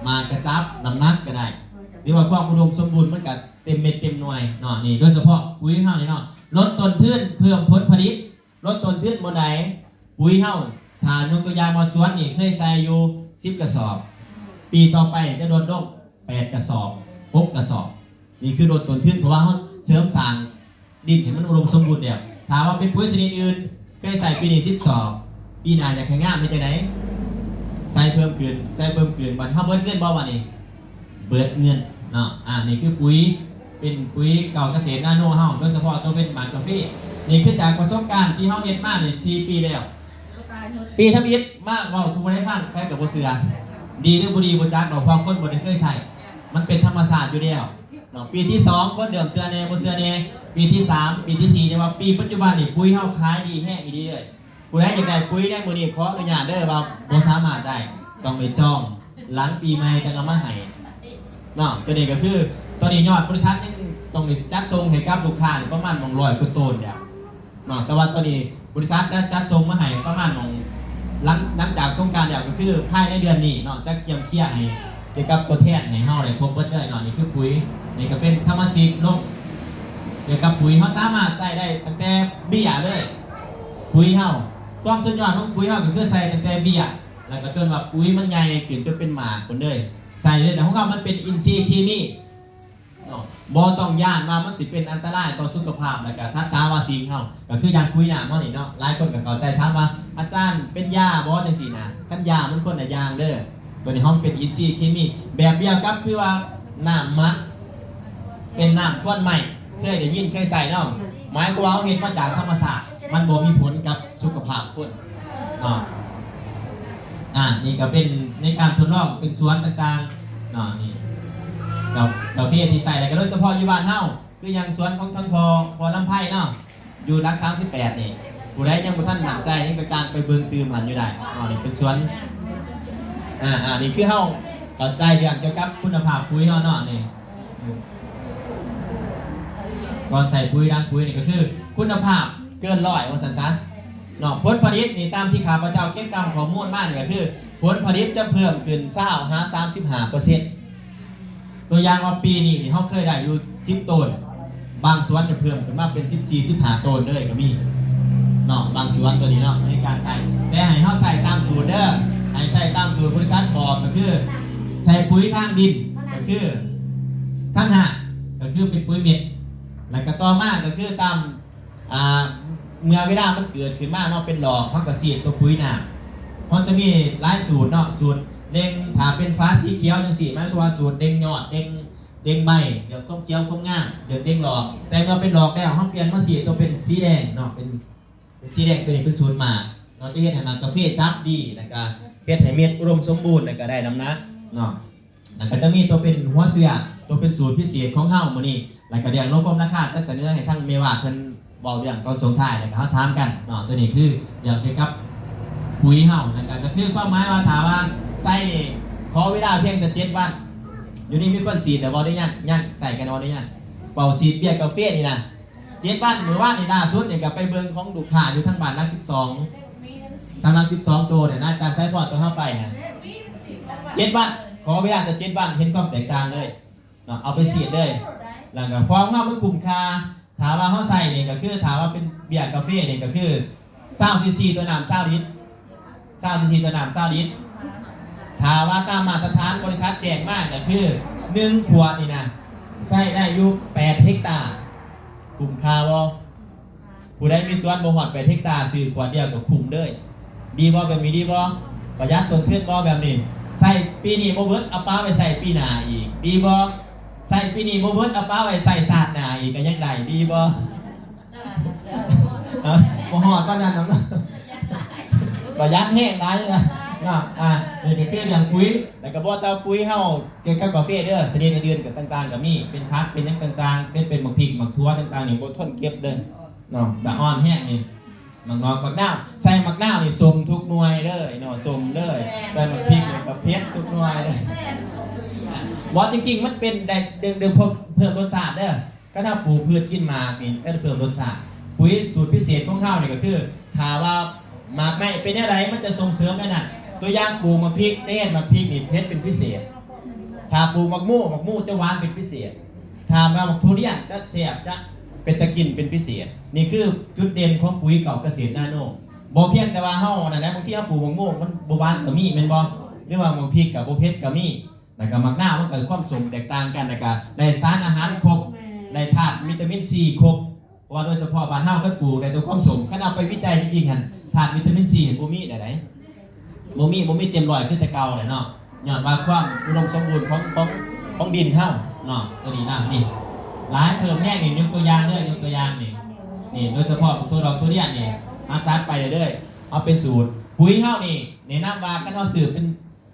หมากกระจับ น้ำหนักก็ได้ หรือว่าความอุดมสมบูรณ์มันก็เต็มเม็ดเต็มหน่วยเนาะ นี่ โดยเฉพาะปุ๋ยเฮานี่เนาะ ลดต้นทุน เพิ่มผลผลิต ลดต้นทุนบ่ได้ ปุ๋ยเฮา ถ้ายกตัวอย่างว่าสวนนี่เคยใส่อยู่ สิบ กระสอบ ปีต่อไปจะลดลง แปด กระสอบ หก กระสอบ นี่คือลดต้นทุน เพราะว่าเฮาเสริมสร้างดินให้มันอุดมสมบูรณ์แล้ว ถ้าว่าเป็นปุ๋ยชนิดอื่น เคยใส่ปีนี้ สิบ สอบ ปีหน้าอยากให้งามเฮ็ดจั่งใด ใส่เพิ่มขึ้น ใส่เพิ่มขึ้น บัดเฮาเบิดเงินบ่บัดนี้ เบิดเงินเนาะ อ่า นี่คือปุ๋ย เป็นปุ๋ยเก่าเกษตรนาโนเฮา โดยเฉพาะตัวเป็นหมากกาแฟ นี่คือจากประสบการณ์ที่เฮาเฮ็ดมานี่ สี่ ปีแล้ว ปีทำอิฐมาเว้าสู่ผู้ใดฟัง ใครก็บ่เชื่อ ดีหรือบ่ดีบ่จักดอก เพราะคนบ่ได้เคยใช้ มันเป็นธรรมชาติอยู่แล้วเนาะ ปีที่สอง คนเริ่มเชื่อแหน่บ่เชื่อแหน่ ปีที่สาม ปีที่สี่ จั่งว่าปีปัจจุบันนี่ปุ๋ยเฮาขายดีแฮงอีหลีเลย ผู้ใดอยากได้ปุ๋ยในมื้อนี้ขออนุญาตเด้อว่าบ่สามารถได้ ต้องไปจอง หลังปีใหม่จั่งเอามาให้เนาะ ตัวนี้ก็คือ ตอนนี้ยอดบริษัทยังต้องได้จัดส่งให้กับลูกค้านี่ประมาณหนึ่งร้อยกว่าโตนแล้วเนาะ แต่ว่าตอนนี้บริษัทจะจัดส่งมาให้ประมาณหม่อง หลัง หลังจากสงกรานต์แล้วก็คือภายในเดือนนี้เนาะ จะเตรียมเคลียร์ให้เกี่ยวกับตัวแทนให้เฮาได้ครบเบิดเลยเนาะ นี่คือปุ๋ย นี่ก็เป็นสมาชิกลง เกี่ยวกับปุ๋ยเฮาสามารถใช้ได้ตั้งแต่เบี้ยเลย ปุ๋ยเฮา ความสุดยอดของปุ๋ยเฮาก็คือใส่ตั้งแต่เบี้ย แล้วก็จนว่าปุ๋ยมันใหญ่ขึ้นจนเป็นหมากพุ้นเลย ใส่เลย แต่ของเฮามันเป็นอินทรีย์เคมีเนาะ บ่ต้องย้านว่ามันสิเป็นอันตรายต่อสุขภาพ แล้วก็สัตว์สาว่าสิ่งเฮา ก็คืออย่างปุ๋ยน้ำเฮานี่เนาะ หลายคนก็เข้าใจถามว่า อาจารย์เป็นยาบ่จั่งซี้นะ คันยามันคนละอย่างเด้อ ตัวนี้เฮาเป็นอินทรีย์เคมี แบบเดียวกับคือว่าน้ำหมัก เป็นน้ำควันไหม้ เคยได้ยินเคยใช้เนาะ หมายความว่าเฮาเฮ็ดมาจากธรรมชาติ มันบ่มีผลกับสุขภาพคนเนาะ อ่า นี่ก็เป็นในการทดลองเป็นสวนต่างๆเนาะ นี่ กา กาแฟที่ใช้ แล้วก็โดยเฉพาะอยู่บ้านเฮา คืออย่างสวนของท่านพ่อ พ่อลำไพเนาะ อยู่หลัก สามสิบแปด นี่ ผู้ใดยังบ่ทันมั่นใจยังก็ต่างไปเบิ่งตื่มหั้นอยู่ได้เนาะ นี่เป็นสวน อ่า อ่า นี่คือเฮาเข้าใจเรื่องเกี่ยวกับคุณภาพปุ๋ยเฮาเนาะ นี่ อืม ก่อนใส่ปุ๋ย หลังปุ๋ยนี่ก็คือคุณภาพเกินร้อย ว่าซั่นซะเนาะ ผลผลิตนี่ตามที่ข้าพเจ้าเก็บกำข้อมูลมานี่ก็คือ ผลผลิตจะเพิ่มขึ้นซาวหา สามสิบห้าเปอร์เซ็นต์ ตัวอย่างว่าปีนี้นี่เฮาเคยได้อยู่ สิบโตน บางสวนจะเพิ่มขึ้นมาเป็น สิบสี่ สิบห้าโตนเลยก็มีเนาะ บางสวนตัวนี้เนาะ ในการใช้ แต่ให้เฮาใช้ตามสูตรเด้อ ให้ใช้ตามสูตรบริษัทบอกก็คือ ใส่ปุ๋ยทางดินก็คือ ทางรากก็คือเป็นปุ๋ยเม็ด แล้วก็ต่อมาก็คือตาม อ่า เมื่อเวลามันเกิดขึ้นมาเนาะ เป็นดอก เฮาก็ฉีดตัวปุ๋ยน้ำ เฮาจะมีหลายสูตรเนาะ สูตรเร่ง ถ้าเป็นฝาสีเขียวจั่งซี้ หมายความว่าสูตรเร่งยอด เร่ง เร่งใบ เรื่องความเขียวความงาม เรื่องเร่งดอก แต่เมื่อเป็นดอกแล้ว เฮาเปลี่ยนมาฉีดตัวเป็นสีแดงเนาะ เป็น เป็นสีแดง ตัวนี้เป็นสูตรหมากเนาะ จะเฮ็ดให้หมากกาแฟจับดี แล้วก็เฮ็ดให้เม็ดอุดมสมบูรณ์ แล้วก็ได้น้ำหนักเนาะ แล้วก็จะมีตัวเป็นหัวเชื้อ ตัวเป็นสูตรพิเศษของเฮามื้อนี้ แล้วก็เรื่องโลโก้ราคาก็เสนอให้ทางแม่บ้านเพิ่นเว้าเรื่องตอนสุดท้าย แล้วก็เฮาถามกันเนาะ ตัวนี้คือเรื่องเกี่ยวกับปุ๋ยเฮา แล้วก็ ก็คือความหมายว่าถ้าว่าใส่นี่ขอเวลาเพียงแต่เจ็ดวัน อยู่นี่มีคนฉีดแล้วบ่ หรือยัง ยัง ใส่กันบ่ หรือยัง เป่าฉีดเบี้ยกาแฟนี่นะ เจ็ดวัน มื้อวานนี่ล่าสุดนี่ก็ไปเบิ่งของลูกค้าอยู่ทางบ้านหลักสิบสอง ทางหลักสิบสอง ตัวเนี่ยนะ อาจารย์สายฟ้อนตัวเฮาไปนะ เจ็ดวัน ขอเวลาแต่เจ็ดวัน เห็นความแตกต่างเลยเนาะ เอาไปฉีดเลย แล้วก็ของเฮามันคุ้มค่า ถ้าว่าเฮาใส่นี่ก็คือ ถ้าว่าเป็นเบียร์กาแฟนี่ก็คือซาวซีซีต่อน้ำซาวลิตร ซาวซีซีต่อน้ำซาวลิตร ถ้าว่าตามมาตรฐานบริษัทแจ้งมาก็คือ หนึ่งขวดนี่นะ ใส่ได้อยู่แปดเฮกตาร์ คุ้มค่าบ่ ผู้ใดมีสวนบ่ฮอดแปดเฮกตาร์ ซื้อขวดเดียวก็คุ้มเลย ดีบ่ แบบนี้ดีบ่ ประหยัดต้นทุนบ่ แบบนี้ ใส่ปีนี้บ่เบิด เอาปะไว้ใส่ปีหน้าอีก ดีบ่ ใส่ปีนี้บ่เบิด เอาปะไว้ใส่ชาติหน้าอีกก็ยังได้ ดีบ่ เอ้า บ่ฮอดปานนั้นดอกเนาะ ประหยัดแฮงหลายนะเนาะ อ่า นี่ก็คือเรื่องปุ๋ย แล้วก็บ่แต่ปุ๋ยเฮา เกี่ยวกับกาแฟเด้อ ชนิดอื่นๆก็ต่างๆก็มี เป็นผัก เป็นหยังต่างๆ เป็น เป็นหมากพริก หมากถั่วต่างๆนี่บ่ทนเก็บเด้อเนาะ สะออนแฮงนี่ หมากนอกหมากนาว ใส่หมากนาวนี่ส้มทุกหน่วยเลยเนาะ ส้มเลย ใส่หมากพริกนี่ก็เผ็ดทุกหน่วยเลย บ่ จริงๆมันเป็นได้ เดิมๆเพิ่ม เพิ่มรสชาติเด้อ คันเฮาปลูกพืชกินหมากนี่ก็จะเพิ่มรสชาติ ปุ๋ยสูตรพิเศษของเฮานี่ก็คือ ถ้าว่าหมากไม้เป็นแนวใดมันจะส่งเสริมแนวนั้น ตัวอย่างปลูกหมากพริก แต่หมากพริกนี่เผ็ดเป็นพิเศษ ถ้าปลูกหมากมู่ หมากมู่จะหวานเป็นพิเศษ ถ้าว่าหมากทุเรียนจะแซ่บ จะเป็นตากินเป็นพิเศษ นี่คือจุดเด่นของปุ๋ยเก่าเกษตรนาโน บ่เพียงแต่ว่าเฮานั่นแหละ บางทีเฮาปลูกหมากมู่มันบ่หวานก็มีแม่นบ่ หรือว่าหมากพริกก็บ่เผ็ดก็มี แล้วก็หมากนาวมันก็ความส้มแตกต่างกัน แล้วก็ได้สารอาหารครบ ได้ธาตุวิตามินซีครบ เพราะว่าโดยเฉพาะบ้านเฮาก็ปลูกได้แต่ความส้ม คันเอาไปวิจัยจริงๆหั่น ธาตุวิตามินซีหั่นบ่มีได้ใด บ่มี บ่มีเต็มร้อยคือแต่เก่าแหละเนาะ ย้อนว่าความอุดมสมบูรณ์ของ ของ ของดินเฮาเนาะ ตัวนี้นะ นี่ หลายเพิ่มแฮงนี่ ยกตัวอย่างเด้อ ยกตัวอย่างนี่ นี่ โดยเฉพาะพวกถั่วดอกทุเรียนนี่ มาจัดไปเด้อ เอาเป็นสูตร ปุ๋ยเฮานี่ แนะนำว่าคันเฮาซื้อเป็น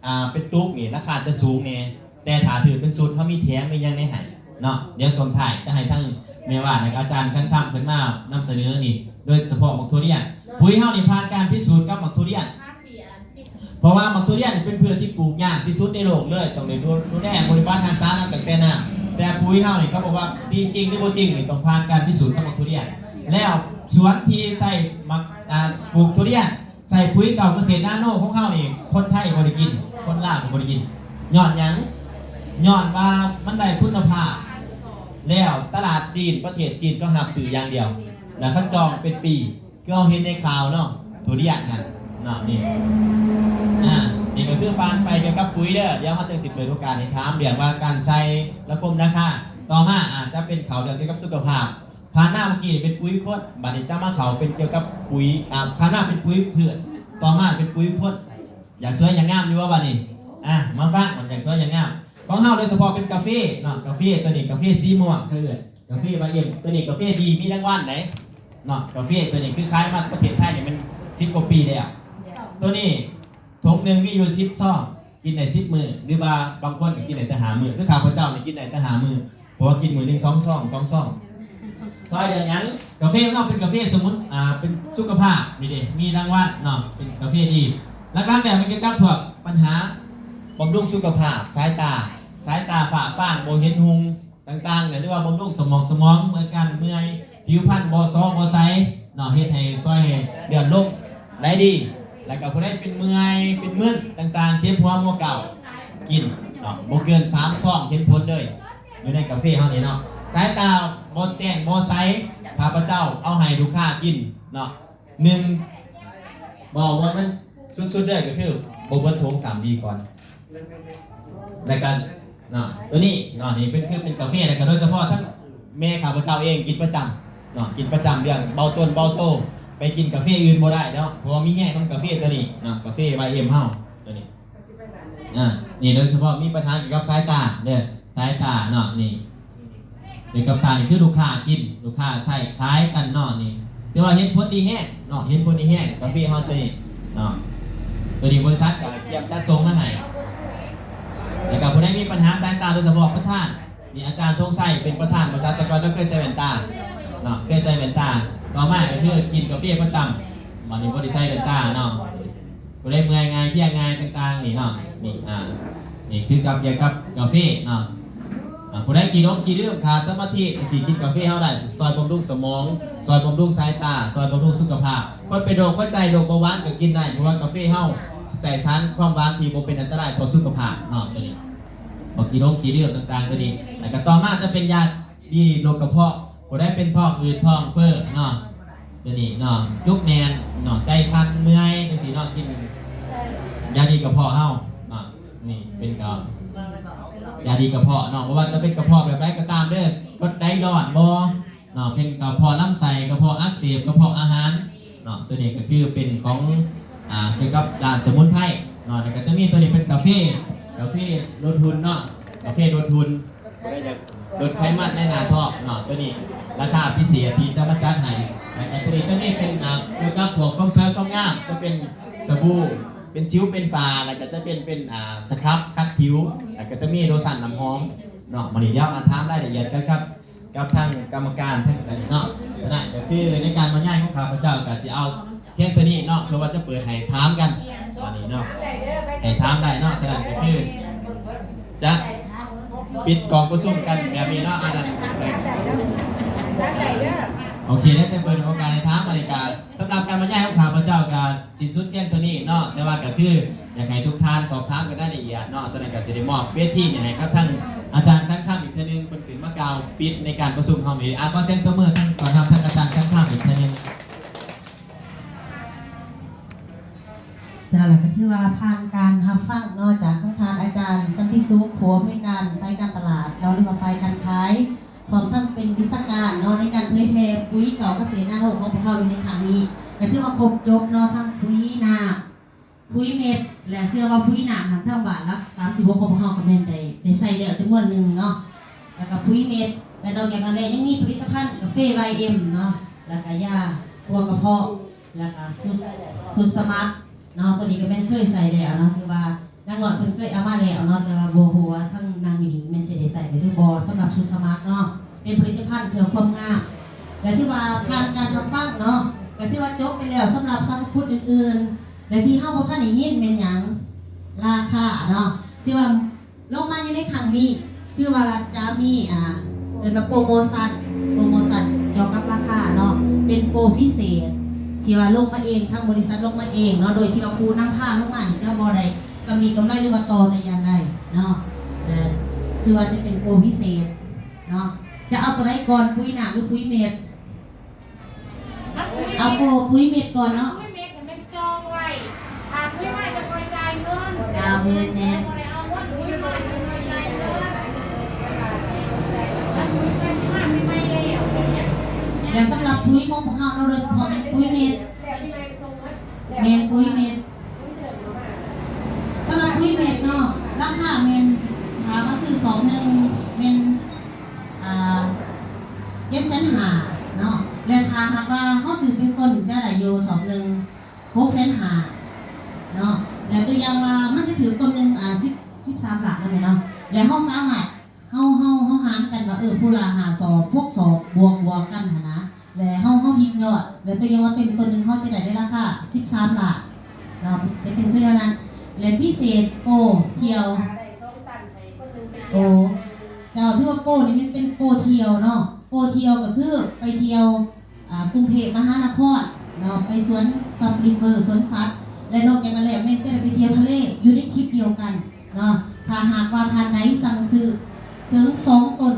อ่า เป็นตุกนี่ ราคาจะสูงแน่ แต่ถ้าถือเป็นชุด เฮามีแถมมีหยังแน่ให้เนาะ เดี๋ยวช่วงท้ายจะให้ทางแม่บ้านและอาจารย์คันคำเพิ่นมานำเสนอนี่ โดยเฉพาะหมากทุเรียน ปุ๋ยเฮานี่ผ่านการพิสูจน์กับหมากทุเรียน เพราะว่าหมากทุเรียนเป็นพืชที่ปลูกยากที่สุดในโลกเลย ต้องได้ดู ดูแลบริบาลรักษาตั้งแต่น้ำ แต่ปุ๋ยเฮานี่เขาบอกว่าดีจริงหรือบ่จริงนี่ต้องผ่านการพิสูจน์กับหมากทุเรียน แล้วสวนที่ใส่หมาก อ่า ปลูกทุเรียน ใส่ปุ๋ยเก่าเกษตรนาโนของเฮานี่ คนไทยบ่ได้กิน คนลาวก็บ่ได้กิน ย้อนหยัง ย้อนว่ามันได้คุณภาพ แล้วตลาดจีน ประเทศจีนก็รับซื้ออย่างเดียว แล้วเขาจองเป็นปี คือเฮาเห็นในข่าวเนาะ ทุเรียนหั่นเนาะ นี่ อ่า นี่ก็คือผ่านไปเกี่ยวกับปุ๋ยเด้อ เดี๋ยวเฮาจั่งสิเปิดโอกาสให้ถามเรื่องว่าการใส่ระคมราคา ต่อมาอาจจะเป็นข่าวเรื่องเกี่ยวกับสุขภาพ ผ่านมาเมื่อกี้เป็นปุ๋ยคน บัดนี้จะมาเข้าเป็นเกี่ยวกับปุ๋ย อ่า ผ่านมาเป็นปุ๋ยพืช ต่อมาเป็นปุ๋ยคน อยากสวยอยากงามอยู่บ่บัดนี้ อ่ะ มาฟัง อยากสวยอยากงาม ของเฮาโดยเฉพาะเป็นกาแฟเนาะ กาแฟตัวนี้ กาแฟสีม่วง เขาเอิ้นกาแฟวายเอ็ม ตัวนี้กาแฟดี มีรางวัลได๋เนาะ กาแฟตัวนี้คือขายมาประเทศไทยนี่มันสิบกว่าปีแล้ว ตัวนี้ ถุงหนึ่งมีอยู่สิบซอง กินได้สิบมื้อ หรือว่าบางคนก็กินได้แต่ห้ามื้อ คือข้าพเจ้านี่กินได้แต่ห้ามื้อ เพราะว่ากินมื้อหนึ่งสองซอง สองซอง ซอยเดียวหยัง กาแฟของเราเป็นกาแฟสมุน อ่า เป็นสุขภาพ นี่เด้ มีรางวัลเนาะ เป็นกาแฟดี หลักๆแล้วมันเกี่ยวกับพวกปัญหาบำรุงสุขภาพ สายตา สายตาฟ้าฟาง บ่เห็นหุงต่างๆเนี่ย หรือว่าบำรุงสมอง สมองเมื่อย กล้ามเมื่อย ผิวพรรณบ่ซอบ่ใสเนาะ เฮ็ดให้ ซอยให้เลือดลมไหลดี แล้วก็ผู้ใดเป็นเมื่อย เป็นมึนต่างๆ เจ็บหัวเมื่อยเก่า กินเนาะ บ่เกินสามซอง เห็นผลเลย อยู่ในกาแฟเฮานี่เนาะ สายตาบ่แจ้งบ่ใส ข้าพเจ้าเอาให้ลูกค้ากินเนาะ หนึ่ง บอกว่ามันสุดๆเลยก็คือบ่เบิดถุงสามดีก่อน แล้วกันเนาะ ตัวนี้เนาะ นี่เป็น คือเป็นกาแฟ แล้วก็โดยเฉพาะทั้งแม่ข้าพเจ้าเองกินประจำเนาะ กินประจำ เรื่องเบาตนเบาโต ไปกินกาแฟอื่นบ่ได้เนาะ เพราะว่ามีแฮงนำกาแฟตัวนี้เนาะ กาแฟวายเอ็มเฮาตัวนี้ อ่า นี่โดยเฉพาะมีปัญหาเกี่ยวกับสายตาเด้อ สายตาเนาะ นี่ เกี่ยวกับตานี่คือลูกค้ากิน ลูกค้าใช้ขายกันเนาะ นี่ ถือว่าเห็นผลดีแฮงเนาะ เห็นผลดีแฮง กาแฟเฮาตัวนี้เนาะ ตัวนี้บริษัทก็เตรียมจัดส่งมาให้ แล้วก็ผู้ใดมีปัญหาสายตาโดยเฉพาะประธาน นี่อาจารย์ธงชัยเป็นประธานบริษัท แต่ก่อนเราเคยใส่แว่นตาเนาะ เคยใส่แว่นตา ต่อมาก็คือกินกาแฟประจำ บัดนี้บ่ได้ใส่แว่นตาเนาะ ผู้ใดเมื่อยง่ายเพลียง่ายต่างๆนี่เนาะ นี่ อ่า นี่คือกับเกี่ยวกับกาแฟเนาะ อ่า ผู้ใดขี้หลงขี้ลืมขาดสมาธิ สิกินกาแฟเฮาได้ ซอยบำรุงสมอง ซอยบำรุงสายตา ซอยบำรุงสุขภาพ คนเป็นโรคหัวใจ โรคเบาหวานก็กินได้ เพราะว่ากาแฟเฮาใส่สารความหวานที่บ่เป็นอันตรายต่อสุขภาพเนาะ ตัวนี้ พวกขี้หลงขี้ลืมต่างๆ ตัวนี้ แล้วก็ต่อมาจะเป็นยาดีโรคกระเพาะ ผู้ใดเป็นท้องอืดท้องเฟ้อเนาะ ตัวนี้เนาะ จุกแน่นเนาะ ใจสั่นเมื่อยจังซี่เนาะ กินยาดีกระเพาะเฮาเนาะ นี่เป็นก็ยาดีกระเพาะเนาะ บ่ว่าจะเป็นกระเพาะแบบใดก็ตามเด้อ กดได้ย้อนบ่เนาะ เป็นกระเพาะลำไส้ กระเพาะอักเสบ กระเพาะอาหารเนาะ ตัวนี้ก็คือเป็นของ อ่า เกี่ยวกับด้านสมุนไพรเนาะ แล้วก็จะมีตัวนี้เป็นกาแฟ กาแฟลดหุ่นเนาะ กาแฟลดหุ่น ลดไขมันในหน้าท้องเนาะ ตัวนี้ราคาพิเศษที่จะมาจัดให้ แล้วก็ตัวนี้จะมีเป็น อ่า เกี่ยวกับพวกความสวยความงาม ก็เป็นสบู่ เป็นสิวเป็นฝ้า แล้วก็จะเป็น เป็น อ่า สครับขัดผิว แล้วก็จะมีโลชั่นน้ำหอมเนาะ มื้อนี้เดี๋ยวมาถามรายละเอียดกันครับ กับทางกรรมการทางอันนี้เนาะ ฉะนั้นก็คือในการบรรยายของข้าพเจ้าก็สิเอาเพียงเท่านี้เนาะ เพื่อว่าจะเปิดให้ถามกัน อันนี้เนาะ ให้ถามได้เนาะ ฉะนั้นก็คือ จะปิดกองประชุมกันแบบนี้เนาะ อาจารย์ โอเค แล้วจะเปิดโอกาสให้ถาม บรรยากาศ สำหรับการบรรยายของข้าพเจ้าก็สิ้นสุดเพียงเท่านี้เนาะ แต่ว่าก็คืออยากให้ทุกท่านสอบถามกันได้ละเอียดเนาะ ฉะนั้นก็สิได้มอบเวทีนี่ให้กับท่านอาจารย์คันคำอีกเทื่อนึง เพิ่นขึ้นมากล่าวปิดในการประชุมเฮามื้อนี้ อ่ะ ขอเสียงตบมือต้อนรับท่านอาจารย์คันคำอีกเทื่อนึง จ้า แล้วก็ถือว่าผ่านการรับฟังเนาะ จากทางท่านอาจารย์สันติสุข ผู้อำนวยการฝ่ายการตลาดเนาะ หรือว่าฝ่ายการขาย พร้อมทั้งเป็นวิชาการเนาะ ในการเผยแพร่ปุ๋ยเก่าเกษตรนาโนของพวกเราอยู่ในครั้งนี้ ก็ถือว่าครบจบเนาะ ทั้งปุ๋ยน้ำ ปุ๋ยเม็ด และเชื่อว่าปุ๋ยน้ำทางทางบ้านหลักสามสิบหกของพวกเราก็แม่นได้ได้ใส่แล้วจำนวนหนึ่งเนาะ แล้วก็ปุ๋ยเม็ด และนอกจากนั้นแล้วยังมีผลิตภัณฑ์กาแฟ วายเอ็ม เนาะ แล้วก็ยาปวดกระเพาะ แล้วก็สุดสุดสมัครเนาะ ตัวนี้ก็แม่นเคยใส่แล้วเนาะ คือว่านางหลอดเพิ่นเคยเอามาแล้วเนาะ แต่ว่าบ่ฮู้ว่าทางนางอยู่นี่แม่นสิได้ใส่หรือบ่ สำหรับสุดสมัครเนาะ เป็นผลิตภัณฑ์เพื่อความงาม และที่ว่าผ่านการรับฟังเนาะ ก็ถือว่าจบไปแล้วสำหรับสรรพคุณอื่นๆ และที่เฮาบ่ทันได้ยินแม่นหยัง ราคาเนาะ ที่ว่าลงมาอยู่ในครั้งนี้ คือว่าจะมี อ่า เอิ้นว่าโปรโมชั่น โปรโมชั่นเกี่ยวกับราคาเนาะ เป็นโปรพิเศษ ที่ว่าลงมาเอง ทางบริษัทลงมาเองเนาะ โดยที่ว่าผู้นำพาลงมานี่จะบ่ได้กำไรกำไรหรือว่าต่อแต่อย่างใดเนาะ เอ่อ คือว่าจะเป็นโปรพิเศษเนาะ จะเอาตัวใดก่อน ปุ๋ยน้ำหรือปุ๋ยเม็ด เอาโปรปุ๋ยเม็ดก่อนเนาะ ปุ๋ยเม็ดให้มันจองไว้ ถ้าปุ๋ยมาจะคอยจ่ายเงิน เอาแม่นแม่น บ่ได้เอาเงินปุ๋ยมาจะคอยจ่ายเงิน ถ้าปุ๋ยเกินสิมาใหม่ๆแล้ว และสำหรับปุ๋ยของพวกเราเนาะ โดยเฉพาะเป็นปุ๋ยเม็ด แม่นปุ๋ยเม็ด สำหรับปุ๋ยเม็ดเนาะ ราคาแม่น ถ้ามาซื้อซองหนึ่งแม่น อ่า เจ็ดแสนห้าเนาะ และถ้าหากว่าเฮาซื้อเป็นต้นจะได้อยู่ซองหนึ่งหกแสนห้าเนาะ และตัวอย่างว่ามันจะถืกต้นหนึ่ง อ่า สิบ สิบสามล้านนั่นแหละเนาะ และเฮาสามารถ เฮา เฮา เฮาหารกันว่า เออ ผู้ละห้าซอง หกซอง บวก บวกกันหั้นนะ และเฮา เฮาคิดยอด และตัวอย่างว่าเต็มต้นหนึ่งเฮาจะได้ในราคาสิบสามล้านเนาะ จะเป็นคือแนวนั้น และพิเศษโปรเที่ยว โอ้ เจ้า ถือว่าโปรนี่มันเป็นโปรเที่ยวเนาะ โปรเที่ยวก็คือไปเที่ยว อ่า กรุงเทพมหานครเนาะ ไปสวนสัตว์ริเวอร์ สวนสัตว์ และนอกจากนั้นแล้วแม่นจะได้ไปเที่ยวทะเลอยู่ในทริปเดียวกันเนาะ ถ้าหากว่าท่านใดสั่งซื้อถึงสองต้น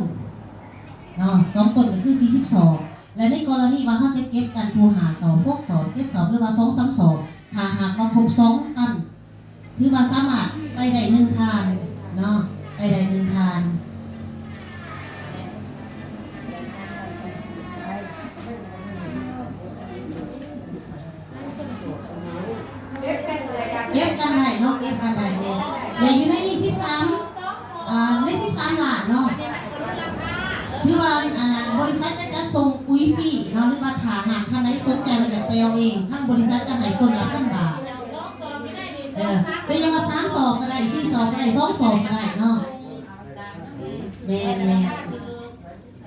เนาะ สองต้นก็คือสี่สิบซอง และในกรณีว่าเฮาจะเก็บกันผู้ห้าซอง หกซอง เจ็ดซอง หรือว่าสองสามซอง ถ้าหากว่าครบสองตัน ถือว่าสามารถไปได้หนึ่งทานเนาะ ไปได้หนึ่งทาน เก็บกันได้เนาะ เก็บกันได้แม่น และอยู่ในสิบสาม อ่า ในสิบสามล้านเนาะ ถือว่าอันนั้นบริษัทจะจัดส่งปุ๋ยฟรีเนาะ หรือว่าถ้าหากท่านใดสนใจว่าอยากไปเอาเอง ทางบริษัทจะให้ต้นละพันบาท เออ แต่ยังว่าสามซองก็ได้ สี่ซองก็ได้ สองซองก็ได้เนาะ แม่นแม่น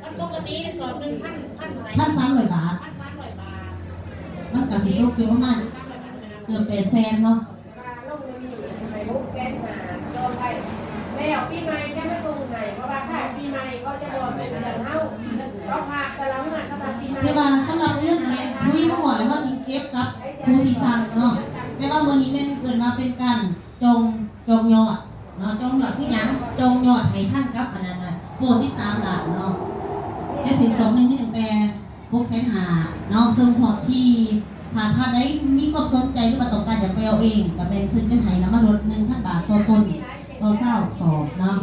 มันปกติในสอบหนึ่งพันพันเท่าไหร่ พันสามร้อยบาท พันสามร้อยบาท มันก็สิตกอยู่ประมาณเกือบแปดแสนเนาะ ว่าลงมานี่ให้หกแสนห้าจองไปแล้วปีใหม่จะมาส่งให้เพราะว่าถ้าปีใหม่เขาจะบอกส่งเดือนเฮาเขาพาแต่ละเมื่อเขาพาปีใหม่ ถือว่าสำหรับเรื่องแม่นคุยมาก่อนแล้วเขาจึงเก็บกับผู้ที่สั่งเนาะ แต่ว่ามื้อนี้แม่นเกินมาเป็นการจองจองยอดเนาะ จองยอดคือหยัง จองยอดให้ทันกับอันนั้นน่ะโปรสิบสามล้านเนาะ จะถึงสองหนึ่งมีตั้งแต่หกแสนห้าเนาะ ซึ่งพร้อมที่ถ้าท่านใดมีความสนใจหรือว่าต้องการอยากไปเอาเองก็แม่นเพิ่นจะให้น้ำมันลดหนึ่งพันบาทต่อต้นต่อเช้าสอบเนาะ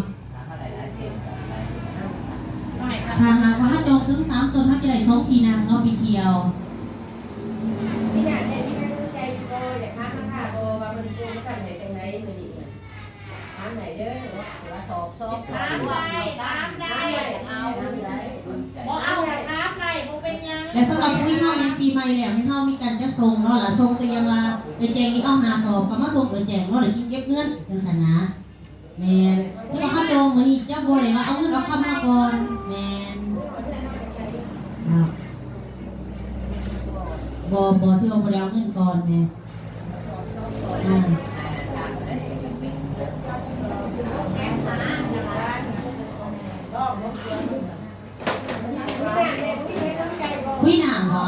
ถ้าหากว่าเฮาจองถึงสามต้นเฮาจะได้สองที่นั่งเนาะไปเที่ยว พี่อยากได้พี่ไม่สนใจพี่ก็อยากถามราคาบ่ว่ามันโปรสั่งไหนจังไหนมื้อนี้ถามไหนเด้อ ว่าสอบสอบ ถามได้ถามได้ เอา บ่เอาถามได้บ่เป็นหยัง แต่สำหรับผู้ที่เฮาแม่นปีใหม่แล้วแม่นเฮามีการจัดส่งเนาะ ละส่งก็ยังว่าไปแจ้งนี่เอาหาสอบก็มาส่งเออแจ้งเนาะ แล้วจึงเก็บเงินจังซั่นนะ แม่น คือว่าเฮาจองมื้อนี้จะบ่ได้ว่าเอาเงินเอาคำมาก่อน แม่น ครับ บ่บ่ที่ว่าบ่ได้เอาเงินก่อนแม่น อ่า พี่อยากได้พี่ไม่สนใจบ่ คุยน้ำบ่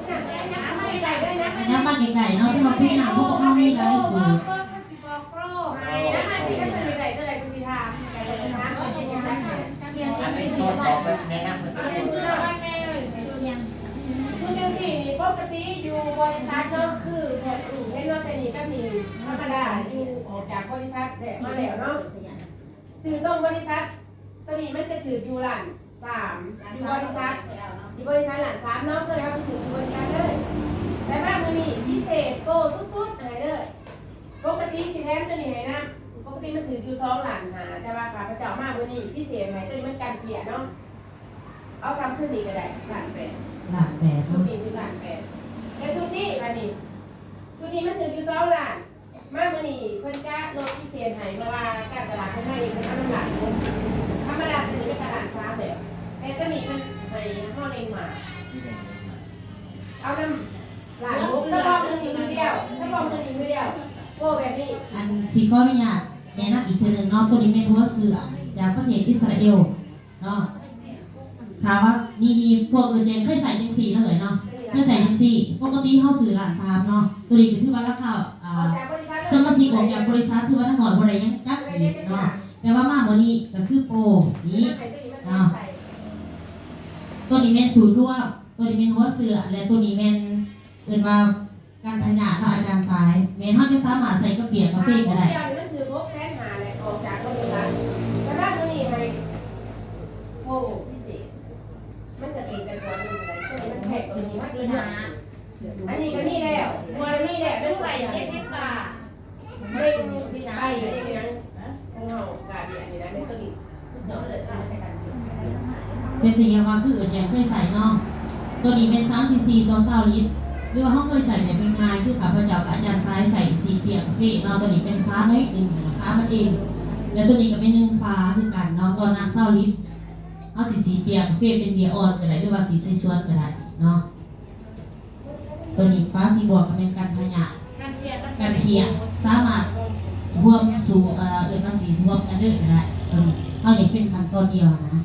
ถามไม่ได้ด้วยนะ น้ำบ้านไกลๆเนาะ ที่ว่าคุยน้ำพวกเขามีหลายสูตร บอกโปรให้นะมาที่มันเป็นอะไรก็ได้คุณสิถามใครก็ถามคนที่ยังรักเนี่ย อันนี้สดบอกแบบแนะนำเพิ่น เอาไปซื้อบ้านแม่เลยคุณจังสี่นี่ปกติอยู่บริษัทเนาะคือหมดอยู่เห็นเนาะแต่นี่กับนี่ธรรมดาอยู่ออกจากบริษัทแหละมาแล้วเนาะซื้อตรงบริษัท ตัวนี้มันจะถืออยู่ล้านสามอยู่บริษัท อยู่บริษัทล้านสามเนาะเคยเอาไปซื้ออยู่บริษัทเลยแต่ว่ามื้อนี้พิเศษโปรสุดๆให้เลยปกติสิแถมตัวนี้ให้นะปกติมันถืออยู่สองล้านห้าแต่ว่าข้าพเจ้ามามื้อนี้พิเศษให้ตัวนี้มันกันเปียเนาะเอาซ้ำขึ้นอีกก็ได้ล้านแปด ล้านแปด ชุดนี้คือล้านแปดแต่ชุดนี้มานี่ชุดนี้มันถืออยู่สองล้านมามื้อนี้เพิ่นจะลดพิเศษให้เพราะว่าการตลาดของเราเองมันกำลังหลายธรรมดาตัวนี้เป็นตลาดช้าแบบแต่ตัวนี้มันให้เฮาเล็งมา เอาน้ำหลายมุกเฉพาะมื้อนี้มื้อเดียวเฉพาะมื้อนี้มื้อเดียวโอ้แบบนี้ อันสิขออนุญาตแนะนำอีกเทื่อหนึ่งเนาะ ตัวนี้เป็นหัวเสือจากประเทศอิสราเอลเนาะ ถามว่านี่นี่พวกเออเจนเคยใส่จังสี่เนาะเอ๋ยเนาะ เคยใส่จังสี่ ปกติเฮาซื้อล้านสามเนาะ ตัวนี้ก็ถือว่าราคาอ่า ออกจากบริษัท สมาชิกออกจากบริษัทถือว่าทั้งหมดบ่ได้หยังจักอีกเนาะ แต่ว่ามามื้อนี้ก็คือโปรนี้ ให้ตัวนี้มันใส่ ตัวนี้แม่นสูตรรวม ตัวนี้แม่นหัวเสือ และตัวนี้แม่นเอิ้นว่ากันพยาธิเนาะอาจารย์สาย แม่นเฮาจะสามารถใส่กะเปียกกาแฟก็ได้ เดี๋ยวนี้มันคือหกแสนห้าแหละออกจากบริษัทแต่ว่ามื้อนี้ให้โปรพิเศษมันจะเป็นกันตัวหนึงเลยตัวนี้มันแพงตัวนี้มันเป็นหนาอันนี้ก็มีแล้วตัวนี้ก็มีแล้ว ซื้อไปเจ็ดสิบบาท เล่นไปเล่นยังของเรากาเดียนี่นะไม่ต้องอีกสุดยอดเลยทำให้กัน เช่นตัวอย่างว่าคือเอิ้นหยังเคยใส่เนาะ ตัวนี้เป็นสามซีซีต่อซาวลิตร หรือว่าเฮาเคยใส่แบบง่ายๆ คือข้าพเจ้ากับอาจารย์สายใส่สีเปียกกาแฟเนาะ ตัวนี้เป็นฟ้าน้อยหนึ่งฟ้ามันเอง แล้วตัวนี้ก็เป็นหนึ่งฟ้าคือกันเนาะ ต่อน้ำซาวลิตร เฮาสิสีเปียกกาแฟเป็นเบียร์อ่อนก็ได้ หรือว่าสีใส่สวนก็ได้เนาะ ตัวนี้ฟ้าสีบวกก็เป็นกันพยาธิ กันเพียกัน กันเพียสามารถรวมสู่เอ่อเอิ้นว่าสีรวมกันเด้อก็ได้ ตัวนี้เฮาอยากเป็นขั้นตอนเดียวนะ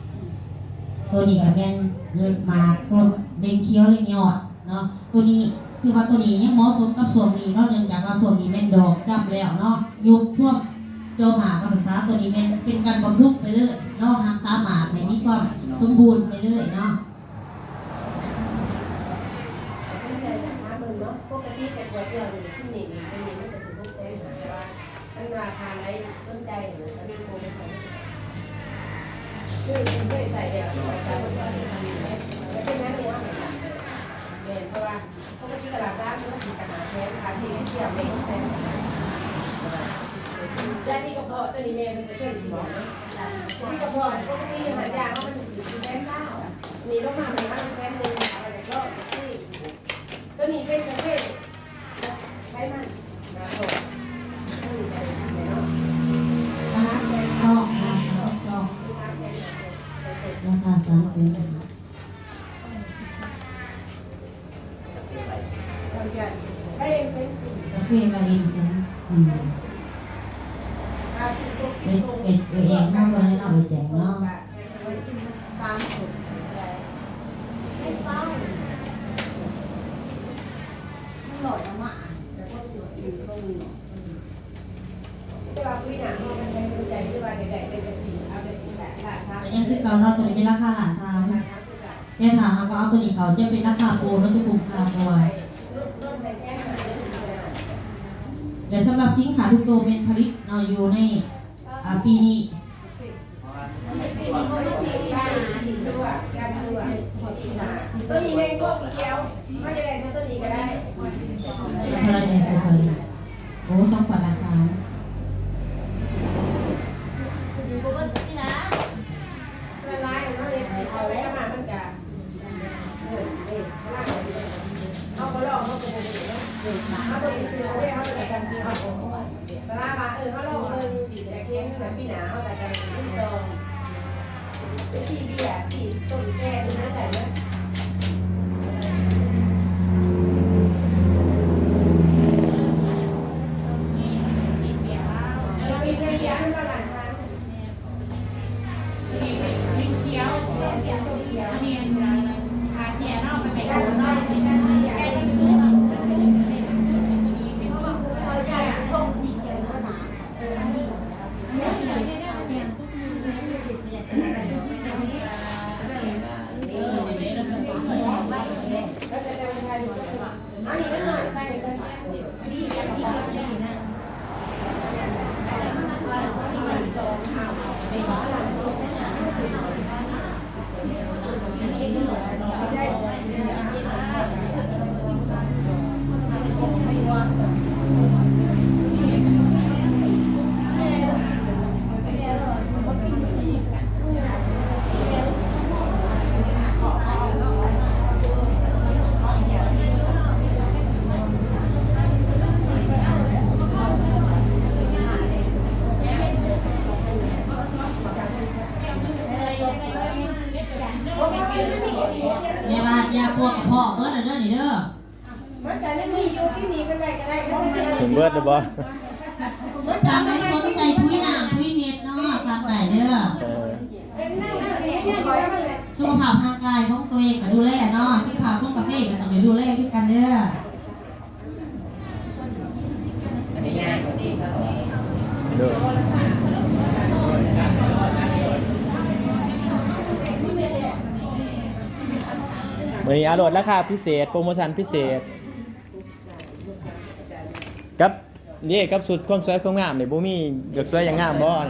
ตัวนี้ก็แม่นหมากต้นเล็งเขียวเล็งยอดเนาะ ตัวนี้คือว่าตัวนี้ยังเหมาะสมกับช่วงนี้เนาะ เนื่องจากว่าช่วงนี้แม่นดอกดำแล้วเนาะ ยุคพวกจอหมากว่าซั่นซะ ตัวนี้แม่นเป็นการบำรุงไปเลยเนาะ รักษาหมากให้มีความสมบูรณ์ไปเลยเนาะ สนใจอยากมาเบิ่งเนาะปกติแต่กวดเรื่องนี้ที่นี่นี่เป็นนี่มันก็ถือพวกแสนหาแต่ว่ามันราคาไหนสนใจหรือจะมีโปรโมชั่นคือเป็นเพื่อใส่เดียวที่ใส่บนต้นนี้ทำอยู่เนี่ยแล้วเป็นนั้นเนี่ยแม่นเพราะว่าปกติตลาดร้านมันก็สิบห้าแสนขายที่เที่ยวไม่แสนและนี่ก็เพราะตัวนี้แม่มันจะเพิ่มที่บอกเนาะนี่ก็เพราะปกติหายาเขามันถือแสนเก้านี่ลงมามันก็แสนหนึ่งอะไรก็ที่ ตัวนี้เป็นประเภทไขมันหนาโต สองสองสอง สามแสน กาแฟมาริมเซนส์ อืม เอ้ย เอ้ย เอ้ย เองมากกว่านั้นเอาไปแจกเนาะ แต่ยังคือเก่าเนาะ ตัวนี้เป็นราคาล้านสาม แต่ถ้าหากว่าเอาตัวนี้เขาจะเป็นราคาโปรเนาะ จะคุ้มค่ากว่า และสำหรับสินค้าทุกตัวเป็นผลิตเนาะ อยู่ใน อ่า ปีนี้ ตัวนี้ในพวกเดียว ไม่ได้ตัวนี้ก็ได้ เท่าไหร่เนี่ย เท่าไหร่ โอ้ สองพันล้านสาม ส่วนหลายเนาะ เฮ็ดสิเอาไว้ประมาณมันก็ เอาบ่ลอง เฮาก็บ่ได้เนาะ เฮาบ่ได้ซื้อเอาไว้ เฮาก็จำเป็นเอาของ สลาว่า เออ เฮาลองเบิ่งสิ อยากเห็นแบบปีหน้า เฮาก็จะไปต่อ ไปซื้อเบียร์ ซื้อต้นแก้ว หรือนั่นใดนะ เรามีเบียร์ให้เราหลายทาง แม่ว่าอย่าปวดกระเพาะเบิดเด้อนี่เด้อ มันก็ยังมีอยู่ที่นี่เป็นไปก็ได้ ถึงเบิดหรือบ่ มัน ทำให้สนใจพุ้ยน้ำพุ้ยเม็ดเนาะ สั่งได้เด้อ เออ เป็นนั่งนั่งเรียนเนี่ยอยู่แล้วมันแหละ สุขภาพร่างกายของตัวเองก็ดูแลเนาะ สุขภาพของกาแฟก็ต้องไปดูแลคือกันเด้อ มื้อนี้เอาโลดราคาพิเศษ โปรโมชั่นพิเศษ กับ นี่กับชุดความสวยความงามนี่ บ่มีอยากสวยอยากงามบ่นี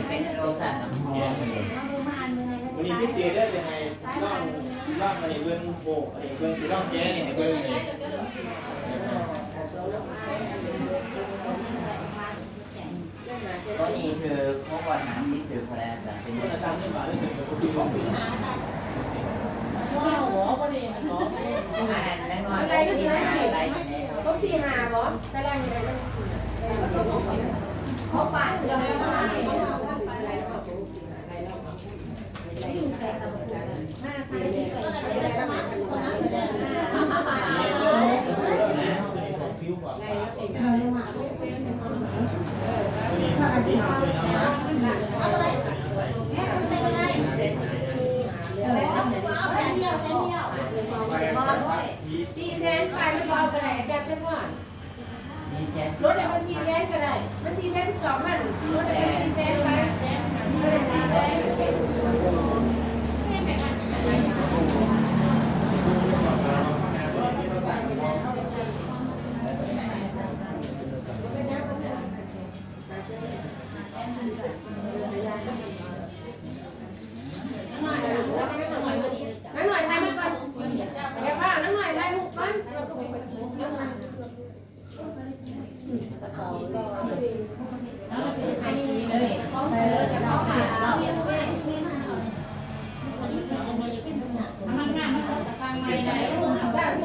่ เป็นโลชั่นน้ำหอม วันนี้พิเศษเด้อ สิให้ลอง ลองอันนี้เบิ่ง โอ้ อันนี้เบิ่ง สิลองแกะนี่ให้เบิ่งเลย ตัวนี้คือพวกวันหาสิบคือพอแล้วจ้ะ เป็น อันนั้นน้อยๆ อะไรที่ไหนอะไรเนี่ย พวกสี่ห้าบ่ ตารางยังไงมันสี่ เขาปาดเลย สี่แสนไปมันก็เอาไปไหนอาจารย์เฉพาะ สี่แสน ลดให้มันสี่แสนก็ได้ มันสี่แสนสิบสองพัน ลดให้มันสี่แสนไป ลดให้สี่แสน น้องหน่อยถ่ายมาก่อน เดี๋ยวค่ะ น้องหน่อยถ่ายรูปก่อน มันงามมันก็จะสร้างใหม่ได้ สร้างสิ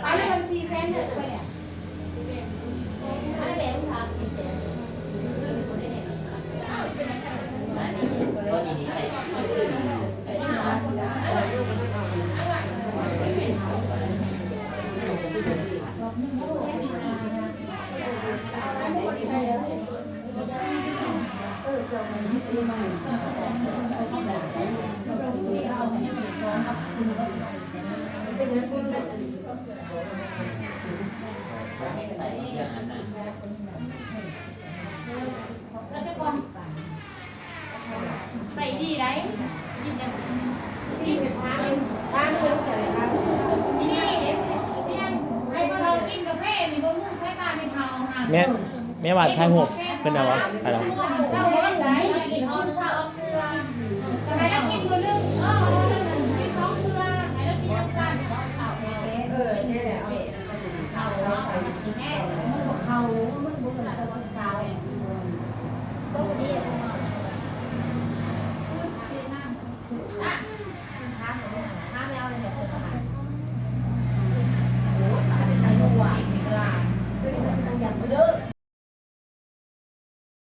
อันนั้นมันสี่แสนเนี่ย ใส่ดีได้กินแบบกินแบบนี้นี่นี่ให้พวกเรากินกาแฟนี่บ่มึงใช้ตาไม่เท่าหัน แม่แม่หวานถ่ายรูปเป็นไงวะถ่ายรูป เศร้าเล่นได้